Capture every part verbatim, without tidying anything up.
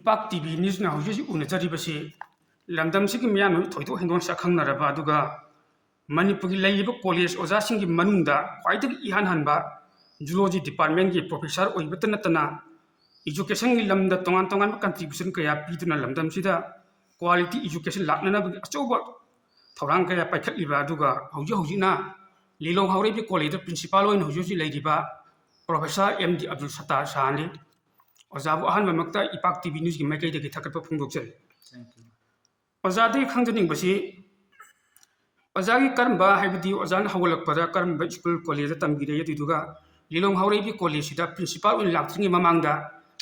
ꯏꯄꯥꯛ T V ꯅ꯭ꯌꯨꯁꯅ ꯍꯧꯖꯤꯛ ꯍꯧꯖꯤꯛ ꯎꯅꯖꯔꯤꯕꯁꯤ ꯂꯝꯗꯝꯁꯤꯒꯤ ꯃꯤꯌꯥꯝꯅ ꯊꯣꯏꯗꯣꯛ ꯍꯦꯟꯗꯣꯛꯅ ꯁꯛꯈꯪꯅꯔꯕ, ꯑꯗꯨꯒ ꯃꯅꯤꯄꯨꯔꯒꯤ ꯂꯩꯔꯤꯕ ꯀꯣꯂꯦꯖ ꯑꯣꯖꯥꯁꯤꯡꯒꯤ ꯃꯅꯨꯡꯗ ꯈ꯭ꯋꯥꯏꯗꯒꯤ ꯏꯍꯥꯟ ꯍꯥꯟꯕ ꯖꯨꯂꯣꯖꯤ ꯗꯤꯄꯥꯔꯠꯃꯦꯟꯒꯤ ꯄ꯭ꯔꯣꯐꯦꯁꯔ ꯑꯣꯏꯕꯇ ꯅꯠꯇꯅ, ꯏꯖꯨꯀꯦꯁꯟꯒꯤ ꯂꯝꯗ ꯇꯣꯉꯥꯟ ꯇꯣꯉꯥꯟꯕ ꯀꯟꯇ꯭ꯔꯤꯕ꯭ꯌꯨꯁꯟ ꯀꯌꯥ ꯄꯤꯗꯨꯅ ꯂꯝꯗꯝꯁꯤꯗ ꯀ꯭ꯋꯥꯂꯤꯇꯤ ꯏꯖꯨꯀꯦꯁꯟ ꯂꯥꯛꯅꯅꯕꯒꯤ ꯑꯆꯧꯕ ꯊꯧꯔꯥꯡ ꯀꯌꯥ ꯄꯥꯏꯈꯠꯂꯤꯕ, ꯑꯗꯨꯒ ꯍꯧꯖꯤꯛ ꯍꯧꯖꯤꯛꯅ ꯂꯤꯂꯣꯡ ꯍꯥꯎꯔꯩꯕꯤ ꯀꯣꯂꯦꯖꯇ ꯄ꯭ꯔꯤꯟꯁꯤꯄꯥꯜ ꯑꯣꯏꯅ ꯍꯧꯖꯤꯛ ꯍꯧꯖꯤꯛ ꯂꯩꯔꯤꯕ professor M D Abdul Sattar ꯁꯍꯥꯅꯤ꯫ ꯑꯣꯖꯥꯕꯨ ꯑꯍꯥꯟꯕꯃꯛꯇ ꯏꯄꯥꯛ ꯇꯤ ꯚꯤ ꯅ꯭ꯌꯨꯁꯀꯤ ꯃꯥꯏꯀꯩꯗꯒꯤ ꯊꯥꯒꯠꯄ ꯐꯣꯡꯗꯣꯛꯆꯔꯤ꯫ ꯑꯣꯖꯥꯗꯒꯤ ꯈꯪꯖꯅꯤꯡꯕꯁꯤ, ꯑꯣꯖꯥꯒꯤ ꯀꯔꯝꯕ, ꯍꯥꯏꯕꯗꯤ ꯑꯣꯖꯥꯅ ꯍꯧꯒꯠꯂꯛꯄꯗ ꯀꯔꯝꯕ ꯁ꯭ꯀꯨꯜ ꯀꯣꯂꯦꯖꯇ ꯇꯝꯕꯤꯔꯛꯏ, ꯑꯗꯨꯗꯨꯒ ꯂꯤꯂꯣꯡ ꯍꯥꯎꯔꯩꯕꯤ ꯀꯣꯂꯦꯖꯁꯤꯗ ꯄ꯭ꯔꯤꯟꯁꯤꯄꯥꯜ ꯑꯣꯏꯅ ꯂꯥꯛꯇ꯭ꯔꯤꯉꯩ ꯃꯃꯥꯡꯗ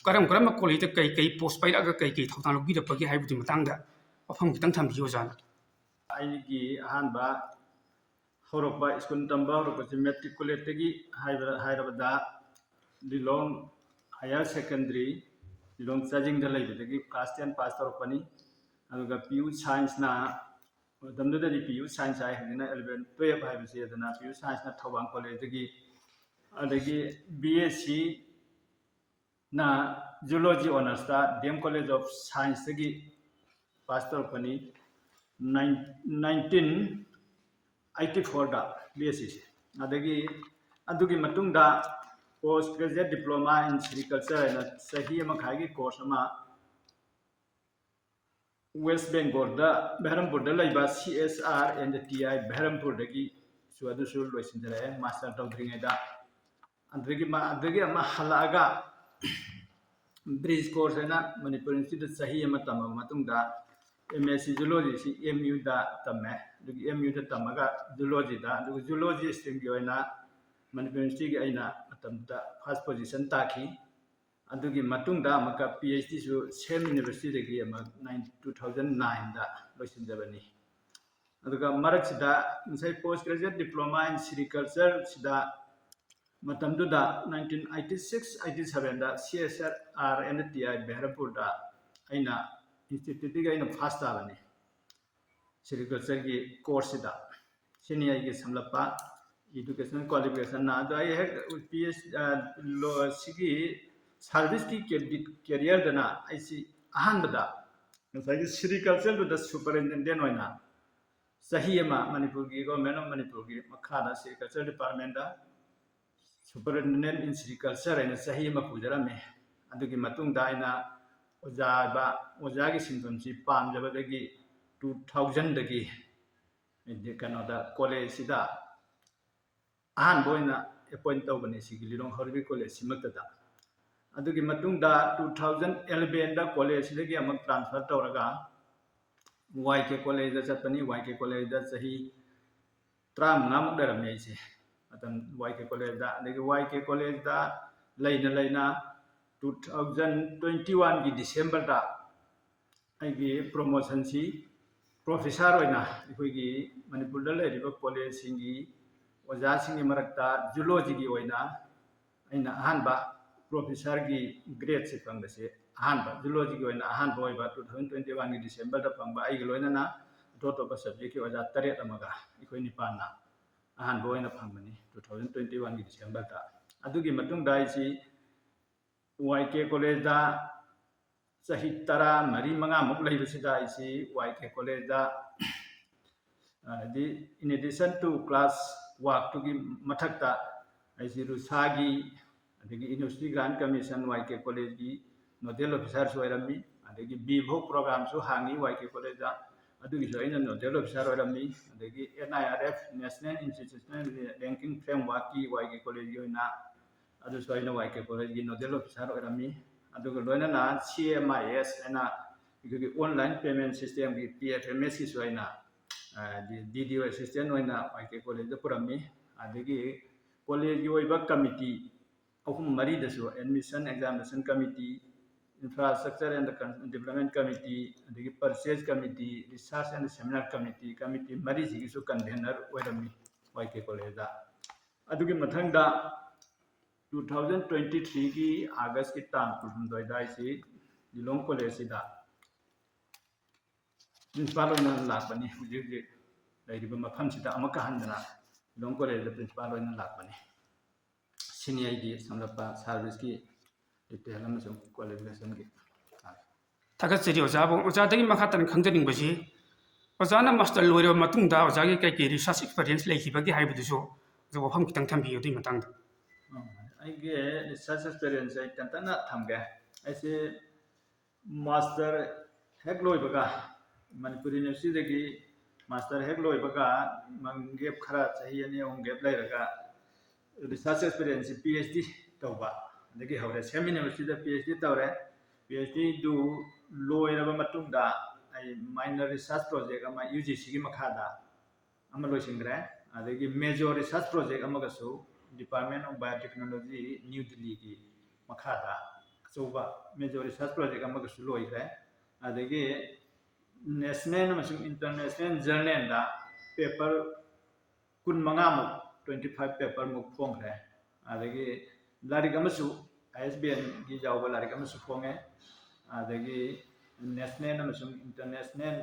ꯀꯔꯝ ꯀꯔꯝꯕ ꯀꯣꯂꯦꯖꯇ ꯀꯩ ꯀꯩ ꯄꯣꯁ ꯄꯥꯏꯔꯛꯑꯒ ꯀꯩ ꯀꯩ ꯊꯧꯗꯥꯡ ꯂꯧꯕꯤꯔꯛꯄꯒꯦ ꯍꯥꯏꯕꯗꯨꯒꯤ ꯃꯇꯥꯡꯗ ꯋꯥꯐꯝ ꯈꯤꯇꯪ ꯊꯝꯕꯤꯌꯨ ꯑꯣꯖꯥꯅ꯫ ꯑꯩꯒꯤ ꯑꯍꯥꯟꯕ ꯍꯧꯔꯛꯄ, ꯁ꯭ꯀꯨꯜ ꯇꯝꯕ ꯍꯧꯔꯛꯄꯁꯤ ꯃꯦꯇ꯭ꯔꯤꯀꯨꯂꯦꯠꯇꯒꯤ ꯍꯥꯏꯕ-, ꯍꯥꯏꯔꯕꯗ ꯂꯤꯂꯣꯡ ꯍꯥꯌꯔ ꯁꯦꯀꯦꯟꯗꯔꯤ, ꯂꯤꯂꯣꯡ ꯆꯥꯖꯤꯡꯗ ꯂꯩꯕꯗꯒꯤ ꯀ꯭ꯂꯥꯁ ꯇꯦꯟ ꯄꯥꯁ ꯇꯧꯔꯛꯄꯅꯤ꯫ ꯑꯗꯨꯒ ꯄꯤ ꯌꯨ ꯁꯥꯏꯟꯁꯅ, ꯃꯇꯝꯗꯨꯗꯗꯤ ꯄꯤ ꯌꯨ ꯁꯥꯏꯟꯁ ꯍꯥꯏ, ꯍꯧꯖꯤꯛꯅ ꯑꯦꯂꯚꯦꯟ ꯇꯨꯌꯦꯜꯞ ꯍꯥꯏꯕꯁꯤ, ꯑꯗꯨꯅ ꯄꯤ ꯌꯨ ꯁꯥꯏꯟꯁꯅ ꯊꯧꯕꯥꯜ ꯀꯣꯂꯦꯖꯇꯒꯤ, ꯑꯗꯒꯤ ꯕꯤ ꯑꯦꯁ ꯁꯤ ꯅ ꯖꯨꯂꯣꯖꯤ ꯑꯣꯅꯔꯁꯇ ꯗꯤ ꯑꯦꯝ ꯀꯣꯂꯦꯖ ꯑꯣꯐ ꯁꯥꯏꯟꯁꯇꯒꯤ ꯄꯥꯁ ꯇꯧꯔꯛꯄꯅꯤ꯫ ꯅꯥꯏꯟꯇꯤꯟ ꯑꯩꯠꯇꯤ ꯐꯣꯔꯗ ꯕꯤ ꯑꯦꯁ ꯁꯤꯁꯦ꯫ ꯑꯗꯒꯤ ꯑꯗꯨꯒꯤ ꯃꯇꯨꯡꯗ ꯄꯣꯁ ꯒ꯭ꯔꯦꯖꯨꯑꯦꯠ ꯗꯤꯄ꯭ꯂꯣꯃꯥ ꯏꯟ ꯁꯤꯔꯤꯀꯜꯆꯔ ꯍꯥꯏꯅ ꯆꯍꯤ ꯑꯃ ꯃꯈꯥꯏꯒꯤ ꯀꯣꯔꯁ ꯑꯃ ꯋꯦꯁ ꯕꯦꯡꯒꯣꯜꯗ, ꯕꯦꯍꯔꯝꯄꯨꯔꯗ ꯂꯩꯕ C S R N T I ꯕꯦꯍꯔꯝꯄꯨꯔꯗꯒꯤꯁꯨ ꯑꯗꯨꯁꯨ ꯂꯣꯏꯁꯤꯟꯖꯔꯛꯑꯦ, ꯃꯥꯁꯇꯔ ꯇꯧꯗ꯭ꯔꯤꯉꯩꯗ꯫ ꯑꯗꯨꯗꯒꯤ ꯃꯥ-, ꯑꯗꯨꯗꯒꯤ ꯑꯃ ꯍꯜꯂꯛꯑꯒ ꯕ꯭ꯔꯤꯖ ꯀꯣꯔꯁ ꯍꯥꯏꯅ ꯃꯅꯤꯄꯨꯔ ꯌꯨꯅꯤꯚꯔꯁꯤꯇꯤꯗ ꯆꯍꯤ ꯑꯃ ꯇꯝꯃꯕ ꯃꯇꯨꯡꯗ ꯑꯦꯝ ꯑꯦꯁ ꯁꯤ ꯖꯨꯂꯣꯖꯤꯁꯤ ꯑꯦꯝ ꯌꯨꯗ ꯇꯝꯃꯦ꯫ ꯑꯗꯨꯒꯤ ꯑꯦꯝ ꯌꯨꯗ ꯇꯝꯃꯒ ꯖꯨꯂꯣꯖꯤꯗ, ꯑꯗꯨꯒ ꯖꯨꯂꯣꯖꯤ ꯁ꯭ꯇ꯭ꯔꯤꯝꯒꯤ ꯑꯣꯏꯅ ꯃꯅꯤꯄꯨꯔ ꯌꯨꯅꯤꯚꯔꯁꯤꯇꯤꯒꯤ ꯑꯩꯅ ꯃꯇꯝꯗꯨꯗ ꯐꯥꯔꯁ ꯄꯣꯖꯤꯁꯟ ꯇꯥꯈꯤ꯫ ꯑꯗꯨꯒꯤ ꯃꯇꯨꯡꯗ ꯑꯃꯨꯛꯀ ꯄꯤ ꯑꯩꯆ ꯗꯤꯁꯨ ꯁꯦꯝ ꯌꯨꯅꯤꯚꯔꯁꯤꯇꯤꯗꯒꯤ ꯑꯃꯨꯛ ꯅꯥꯏꯟ, ꯇꯨ ꯊꯥꯎꯖꯟ ꯅꯥꯏꯟꯗ ꯂꯣꯏꯁꯤꯟꯖꯕꯅꯤ꯫ ꯑꯗꯨꯒ ꯃꯔꯛꯁꯤꯗ ꯉꯁꯥꯏ ꯄꯣꯁ ꯒ꯭ꯔꯦꯖꯨꯑꯦꯠ ꯗꯤꯄ꯭ꯂꯣꯃꯥ ꯏꯟ ꯁꯤꯔꯤꯀꯜꯆꯔꯁꯤꯗ ꯃꯇꯝꯗꯨꯗ ꯅꯥꯏꯟꯇꯤꯟ ꯑꯩꯠꯇꯤ ꯁꯤꯛꯁ ꯑꯩꯠꯇꯤ ꯁꯚꯦꯟꯗ C S R N T I ꯕꯦꯍꯔꯝꯄꯨꯔꯗ ꯑꯩꯅ ꯏꯟꯁꯇꯤꯇ꯭ꯌꯨꯠꯇꯒꯤ ꯑꯩꯅ ꯐꯥꯔꯁ ꯇꯥꯕꯅꯤ ꯁꯤꯔꯤꯀꯜꯆꯔꯒꯤ ꯀꯣꯔꯁꯁꯤꯗ꯫ ꯁꯤꯅꯤ ꯑꯩꯒꯤ ꯁꯝꯂꯞꯄ ꯏꯗꯨꯀꯦꯁꯅꯦꯜ ꯀ꯭ꯋꯥꯂꯤꯐꯤꯀꯦꯁꯟꯅ꯫ ꯑꯗꯣ ꯑꯩ ꯍꯦꯛ ꯄꯤ ꯑꯩꯆ, ꯂꯣ-, ꯁꯤꯒꯤ ꯁꯥꯔꯚꯤꯁꯀꯤ ꯀꯦꯔꯤꯌꯔꯗꯅ ꯑꯩꯁꯤ ꯑꯍꯥꯟꯕꯗ ꯉꯁꯥꯏꯒꯤ ꯁꯤꯔꯤꯀꯜꯆꯔꯗꯨꯗ ꯁꯨꯄꯔꯤꯟꯇꯦꯟꯗꯦꯟ ꯑꯣꯏꯅ ꯆꯍꯤ ꯑꯃ ꯃꯅꯤꯄꯨꯔꯒꯤ, ꯒꯣꯔꯃꯦꯟ ꯑꯣꯐ ꯃꯅꯤꯄꯨꯔꯒꯤ ꯃꯈꯥꯗ ꯁꯤꯔꯤꯀꯜꯆꯔ ꯗꯤꯄꯥꯔꯠꯃꯦꯟꯗ ꯁꯨꯄꯔꯤꯟꯇꯦꯟꯗꯦꯟ ꯏꯟ ꯁꯤꯔꯤꯀꯜꯆꯔ ꯍꯥꯏꯅ ꯆꯍꯤ ꯑꯃ ꯄꯨꯖꯔꯝꯃꯤ꯫ ꯑꯗꯨꯒꯤ ꯃꯇꯨꯡꯗ ꯑꯩꯅ ꯑꯣꯖꯥ, ꯑꯣꯖꯥꯒꯤ ꯁꯤꯟꯐꯝꯁꯤ ꯄꯥꯝꯖꯕꯗꯒꯤ ꯇꯨ ꯊꯥꯎꯖꯟꯗꯒꯤ ꯀꯩꯅꯣꯗ ꯀꯣꯂꯦꯖꯁꯤꯗ ꯑꯍꯥꯟꯕ ꯑꯣꯏꯅ ꯑꯦꯄꯣꯏꯟ ꯇꯧꯕꯅꯤ, ꯁꯤꯒꯤ ꯂꯤꯂꯣꯡ ꯍꯧꯔꯤꯕꯤ ꯀꯣꯂꯦꯖꯁꯤꯃꯛꯇꯗ꯫ ꯑꯗꯨꯒꯤ ꯃꯇꯨꯡꯗ ꯇꯨ ꯊꯥꯎꯖꯟ ꯑꯦꯂꯚꯦꯟꯗ ꯀꯣꯂꯦꯖꯁꯤꯗꯒꯤ ꯑꯃꯨꯛ ꯇ꯭ꯔꯥꯟꯁꯐꯔ ꯇꯧꯔꯒ ꯋꯥꯏ ꯀꯦ ꯀꯣꯂꯦꯖꯇ ꯆꯠꯄꯅꯤ꯫ ꯋꯥꯏ ꯀꯦ ꯀꯣꯂꯦꯖꯇ ꯆꯍꯤ ꯇꯔꯥꯃꯉꯥꯃꯨꯛ ꯂꯩꯔꯝꯃꯤ ꯑꯩꯁꯦ ꯃꯇꯝ ꯋꯥꯏ ꯀꯦ ꯀꯣꯂꯦꯖꯇ꯫ ꯑꯗꯒꯤ ꯋꯥꯏ ꯀꯦ ꯀꯣꯂꯦꯖꯇ ꯂꯩꯅ ꯂꯩꯅ ꯇꯨ ꯊꯥꯎꯖꯟ ꯇ꯭ꯋꯦꯟꯇꯤ ꯋꯥꯟꯒꯤ ꯗꯤꯁꯦꯝꯕꯔꯗ ꯑꯩꯒꯤ ꯄ꯭ꯔꯣꯃꯣꯁꯟꯁꯤ ꯄ꯭ꯔꯣꯐꯦꯁꯔ ꯑꯣꯏꯅ ꯑꯩꯈꯣꯏꯒꯤ ꯃꯅꯤꯄꯨꯔꯗ ꯂꯩꯔꯤꯕ ꯀꯣꯂꯦꯖꯁꯤꯡꯒꯤ ꯑꯣꯖꯥꯁꯤꯡꯒꯤ ꯃꯔꯛꯇ ꯖꯨꯂꯣꯖꯤꯒꯤ ꯑꯣꯏꯅ ꯑꯩꯅ ꯑꯍꯥꯟꯕ ꯄ꯭ꯔꯣꯐꯦꯁꯔꯒꯤ ꯒ꯭ꯔꯦꯗꯁꯤ ꯐꯪꯕꯁꯦ ꯑꯍꯥꯟꯕ, ꯖꯨꯂꯣꯖꯤꯒꯤ ꯑꯣꯏꯅ ꯑꯍꯥꯟꯕ ꯑꯣꯏꯕ ꯇꯨ ꯊꯥꯎꯖꯟ ꯇ꯭ꯋꯦꯟꯇꯤ ꯋꯥꯟꯒꯤ ꯗꯤꯁꯦꯝꯕꯔꯗ ꯐꯪꯕ꯫ ꯑꯩꯒ ꯂꯣꯏꯅꯅ ꯑꯇꯣꯞ ꯑꯇꯣꯞꯄ ꯁꯕꯖꯦꯛꯀꯤ ꯑꯣꯖꯥ ꯇꯔꯦꯠ ꯑꯃꯒ ꯑꯩꯈꯣꯏ ꯅꯤꯄꯥꯟꯅ ꯑꯍꯥꯟꯕ ꯑꯣꯏꯅ ꯐꯪꯕꯅꯤ ꯇꯨ ꯊꯥꯎꯖꯟ ꯇ꯭ꯋꯦꯟꯇꯤ ꯋꯥꯟꯒꯤ ꯗꯤꯁꯦꯝꯕꯔꯗ꯫ ꯑꯗꯨꯒꯤ ꯃꯇꯨꯡꯗ ꯑꯩꯁꯤ ꯋꯥꯏ ꯀꯦ ꯀꯣꯂꯦꯖꯇ ꯆꯍꯤ ꯇꯔꯥ ꯃꯔꯤ ꯃꯉꯥꯃꯨꯛ ꯂꯩꯕꯁꯤꯗ ꯑꯩꯁꯤ ꯋꯥꯏ ꯀꯦ ꯀꯣꯂꯦꯖꯇ, ꯍꯥꯏꯗꯤ, in addition to class workꯇꯨꯒꯤ ꯃꯊꯛꯇ ꯑꯩꯁꯤ ꯔꯨꯁꯥꯒꯤ, ꯑꯗꯒꯤ University Grant Commission ꯋꯥꯏ ꯀꯦ ꯀꯣꯂꯦꯖꯀꯤ ꯅꯣꯗꯦꯜ ꯑꯣꯐꯤꯁꯥꯔꯁꯨ ꯑꯣꯏꯔꯝꯃꯤ꯫ ꯑꯗꯒꯤ ꯕꯤ ꯚꯣꯛ ꯄ꯭ꯔꯣꯒ꯭ꯔꯥꯝꯁꯨ ꯍꯥꯡꯉꯤ ꯋꯥꯏ ꯀꯦ ꯀꯣꯂꯦꯖꯇ, ꯑꯗꯨꯒꯤꯁꯨ ꯑꯩꯅ ꯅꯣꯗꯦꯜ ꯑꯣꯐꯤꯁꯥꯔ ꯑꯣꯏꯔꯝꯃꯤ꯫ ꯑꯗꯒꯤ N I R F, National Institutional Ranking Frameworkꯀꯤ ꯋꯥꯏ ꯀꯦ ꯀꯣꯂꯦꯖꯀꯤ ꯑꯣꯏꯅ ꯑꯗꯨꯁꯨ ꯑꯩꯅ ꯋꯥꯏ ꯀꯦ ꯀꯣꯂꯦꯖꯀꯤ ꯅꯣꯗꯦꯜ ꯑꯣꯐꯤꯁꯥꯔ ꯑꯣꯏꯔꯝꯃꯤ꯫ ꯑꯗꯨꯒ ꯂꯣꯏꯅꯅ ꯁꯤ ꯑꯦꯝ ꯑꯥꯏ ꯑꯦꯁ ꯍꯥꯏꯅ ꯑꯩꯈꯣꯏꯒꯤ online payment systemꯒꯤ, ꯄꯤ ꯑꯦꯐ ꯑꯦꯝ ꯑꯦꯁꯀꯤꯁꯨ ꯑꯩꯅ, ꯑ, ꯗꯤ ꯗꯤ ꯑꯣ ꯑꯦꯁꯤꯁꯇꯦꯟ ꯑꯣꯏꯅ ꯋꯥꯏ ꯀꯦ ꯀꯣꯂꯦꯖꯇ ꯄꯨꯔꯝꯃꯤ꯫ ꯑꯗꯒꯤ ꯀꯣꯂꯦꯖꯀꯤ ꯑꯣꯏꯕ ꯀꯃꯤꯇꯤ ꯑꯍꯨꯝ ꯃꯔꯤꯗꯁꯨ, Admission Examination Committee, Infrastructure and Development Committee, ꯑꯗꯒꯤ Purchase Committee, Research and Seminar Committee, committee ꯃꯔꯤꯁꯤꯒꯤꯁꯨ ꯀꯟꯚꯦꯅꯔ ꯑꯣꯏꯔꯝꯃꯤ ꯋꯥꯏ ꯀꯦ ꯀꯣꯂꯦꯖꯇ꯫ ꯑꯗꯨꯒꯤ ꯃꯊꯪꯗ ꯇꯨ ꯊꯥꯎꯖꯟ ꯇ꯭ꯋꯦꯟꯇꯤ ꯊ꯭ꯔꯤꯒꯤ ꯑꯥꯒꯁꯀꯤ ꯇꯥꯡ ꯀꯨꯟꯍꯨꯝꯗꯣꯏꯗ ꯑꯩꯁꯤ ꯂꯤꯂꯣꯡ ꯀꯣꯂꯦꯖꯁꯤꯗ ꯄ꯭ꯔꯤꯟꯁꯤꯄꯥꯜ ꯑꯣꯏꯅ ꯂꯥꯛꯄꯅꯤ꯫ ꯍꯧꯖꯤꯛ ꯍꯧꯖꯤꯛ ꯂꯩꯔꯤꯕ ꯃꯐꯝꯁꯤꯗ ꯑꯃꯨꯛꯀ ꯍꯟꯗꯅ ꯂꯤꯂꯣꯡ ꯀꯣꯂꯦꯖꯇ ꯄ꯭ꯔꯤꯟꯁꯤꯄꯥꯜ ꯑꯣꯏꯅ ꯂꯥꯛꯄꯅꯤ꯫ ꯁꯤꯅꯤ ꯑꯩꯒꯤ ꯁꯝꯂꯞꯄ ꯁꯥꯔꯚꯤꯁꯀꯤ ꯗꯤꯇꯦꯜ ꯑꯃꯁꯨꯡ ꯀ꯭ꯋꯥꯂꯤꯐꯤꯀꯦꯁꯟꯒꯤ꯫ ꯊꯥꯒꯠꯆꯔꯤ ꯑꯣꯖꯥꯕꯨ꯫ ꯑꯣꯖꯥꯗꯒꯤ ꯃꯈꯥ ꯇꯥꯅ ꯈꯪꯖꯅꯤꯡꯕꯁꯤ, ꯑꯣꯖꯥꯅ ꯃꯥꯁꯇꯔ ꯂꯣꯏꯔꯕ ꯃꯇꯨꯡꯗ ꯑꯣꯖꯥꯒꯤ ꯀꯩ ꯀꯩ ꯔꯤꯁꯔꯁ ꯑꯦꯛꯁꯄꯤꯔꯤꯌꯦꯟꯁ ꯂꯩꯈꯤꯕꯒꯦ ꯍꯥꯏꯕꯗꯨꯁꯨ ꯑꯣꯖꯥ ꯋꯥꯐꯝ ꯈꯤꯇꯪ ꯊꯝꯕꯤꯌꯨ ꯑꯗꯨꯒꯤ ꯃꯇꯥꯡꯗ꯫ ꯑꯩꯒꯤ ꯔꯤꯁꯔꯁ ꯑꯦꯛꯁꯄꯤꯔꯤꯌꯦꯟꯁ ꯑꯩ ꯇꯦꯟꯇꯛꯅ ꯊꯝꯒꯦ꯫ ꯑꯩꯁꯦ ꯃꯥꯁꯇꯔ ꯍꯦꯛ ꯂꯣꯏꯕꯒ, ꯃꯅꯤꯄꯨꯔ ꯌꯨꯅꯤꯚꯔꯁꯤꯇꯤꯗꯒꯤ ꯃꯥꯁꯇꯔ ꯍꯦꯛ ꯂꯣꯏꯕꯒ ꯒꯦꯞ ꯈꯔ, ꯆꯍꯤ ꯑꯅꯤ ꯑꯍꯨꯝ ꯒꯦꯞ ꯂꯩꯔꯒ, ꯔꯤꯁꯔꯁ ꯑꯦꯛꯁꯄꯤꯔꯤꯌꯦꯟꯁꯁꯤ ꯄꯤ ꯑꯩꯆ ꯗꯤ ꯇꯧꯕ ꯑꯗꯒꯤ ꯍꯧꯔꯦ꯫ ꯁꯦꯝ ꯌꯨꯅꯤꯚꯔꯁꯤꯇꯤꯗ ꯄꯤ ꯑꯩꯆ ꯗꯤ ꯇꯧꯔꯦ꯫ ꯄꯤ ꯑꯩꯆ ꯗꯤꯗꯨ ꯂꯣꯏꯔꯕ ꯃꯇꯨꯡꯗ ꯑꯩ ꯃꯥꯏꯅꯔ ꯔꯤꯁꯔꯁ ꯄ꯭ꯔꯣꯖꯦꯛ ꯑꯃ ꯌꯨ ꯖꯤ ꯁꯤꯒꯤ ꯃꯈꯥꯗ ꯑꯃ ꯂꯣꯏꯁꯤꯟꯈ꯭ꯔꯦ꯫ ꯑꯗꯒꯤ ꯃꯦꯖꯣꯔ ꯔꯤꯁꯔꯁ ꯄ꯭ꯔꯣꯖꯦꯛ ꯑꯃꯒꯁꯨ Department of Biotechnology, ꯅ꯭ꯌꯨ ꯗꯤꯜꯂꯤꯒꯤ ꯃꯈꯥꯗ ꯑꯆꯧꯕ ꯃꯦꯖꯣꯔ ꯔꯤꯁꯔꯁ ꯄ꯭ꯔꯣꯖꯦꯛ ꯑꯃꯒꯁꯨ ꯂꯣꯏꯈ꯭ꯔꯦ꯫ ꯑꯗꯒꯤ ꯅꯦꯁꯅꯦꯜ ꯑꯃꯁꯨꯡ ꯏꯟꯇꯔꯅꯦꯁꯅꯦꯜ ꯖꯔꯅꯦꯜꯗ ꯄꯦꯄꯔ ꯀꯨꯟ ꯃꯉꯥꯃꯨꯛ, twenty five ꯄꯦꯄꯔꯃꯨꯛ ꯐꯣꯡꯈ꯭ꯔꯦ꯫ ꯑꯗꯒꯤ ꯂꯥꯏꯔꯤꯛ ꯑꯃꯁꯨ, ꯑꯥꯏ ꯑꯦꯁ ꯕꯤ ꯑꯦꯟꯒꯤ ꯌꯥꯎꯕ ꯂꯥꯏꯔꯤꯛ ꯑꯃꯁꯨ ꯐꯣꯡꯉꯦ꯫ ꯑꯗꯒꯤ ꯅꯦꯁꯅꯦꯜ ꯑꯃꯁꯨꯡ ꯏꯟꯇꯔꯅꯦꯁꯅꯦꯜ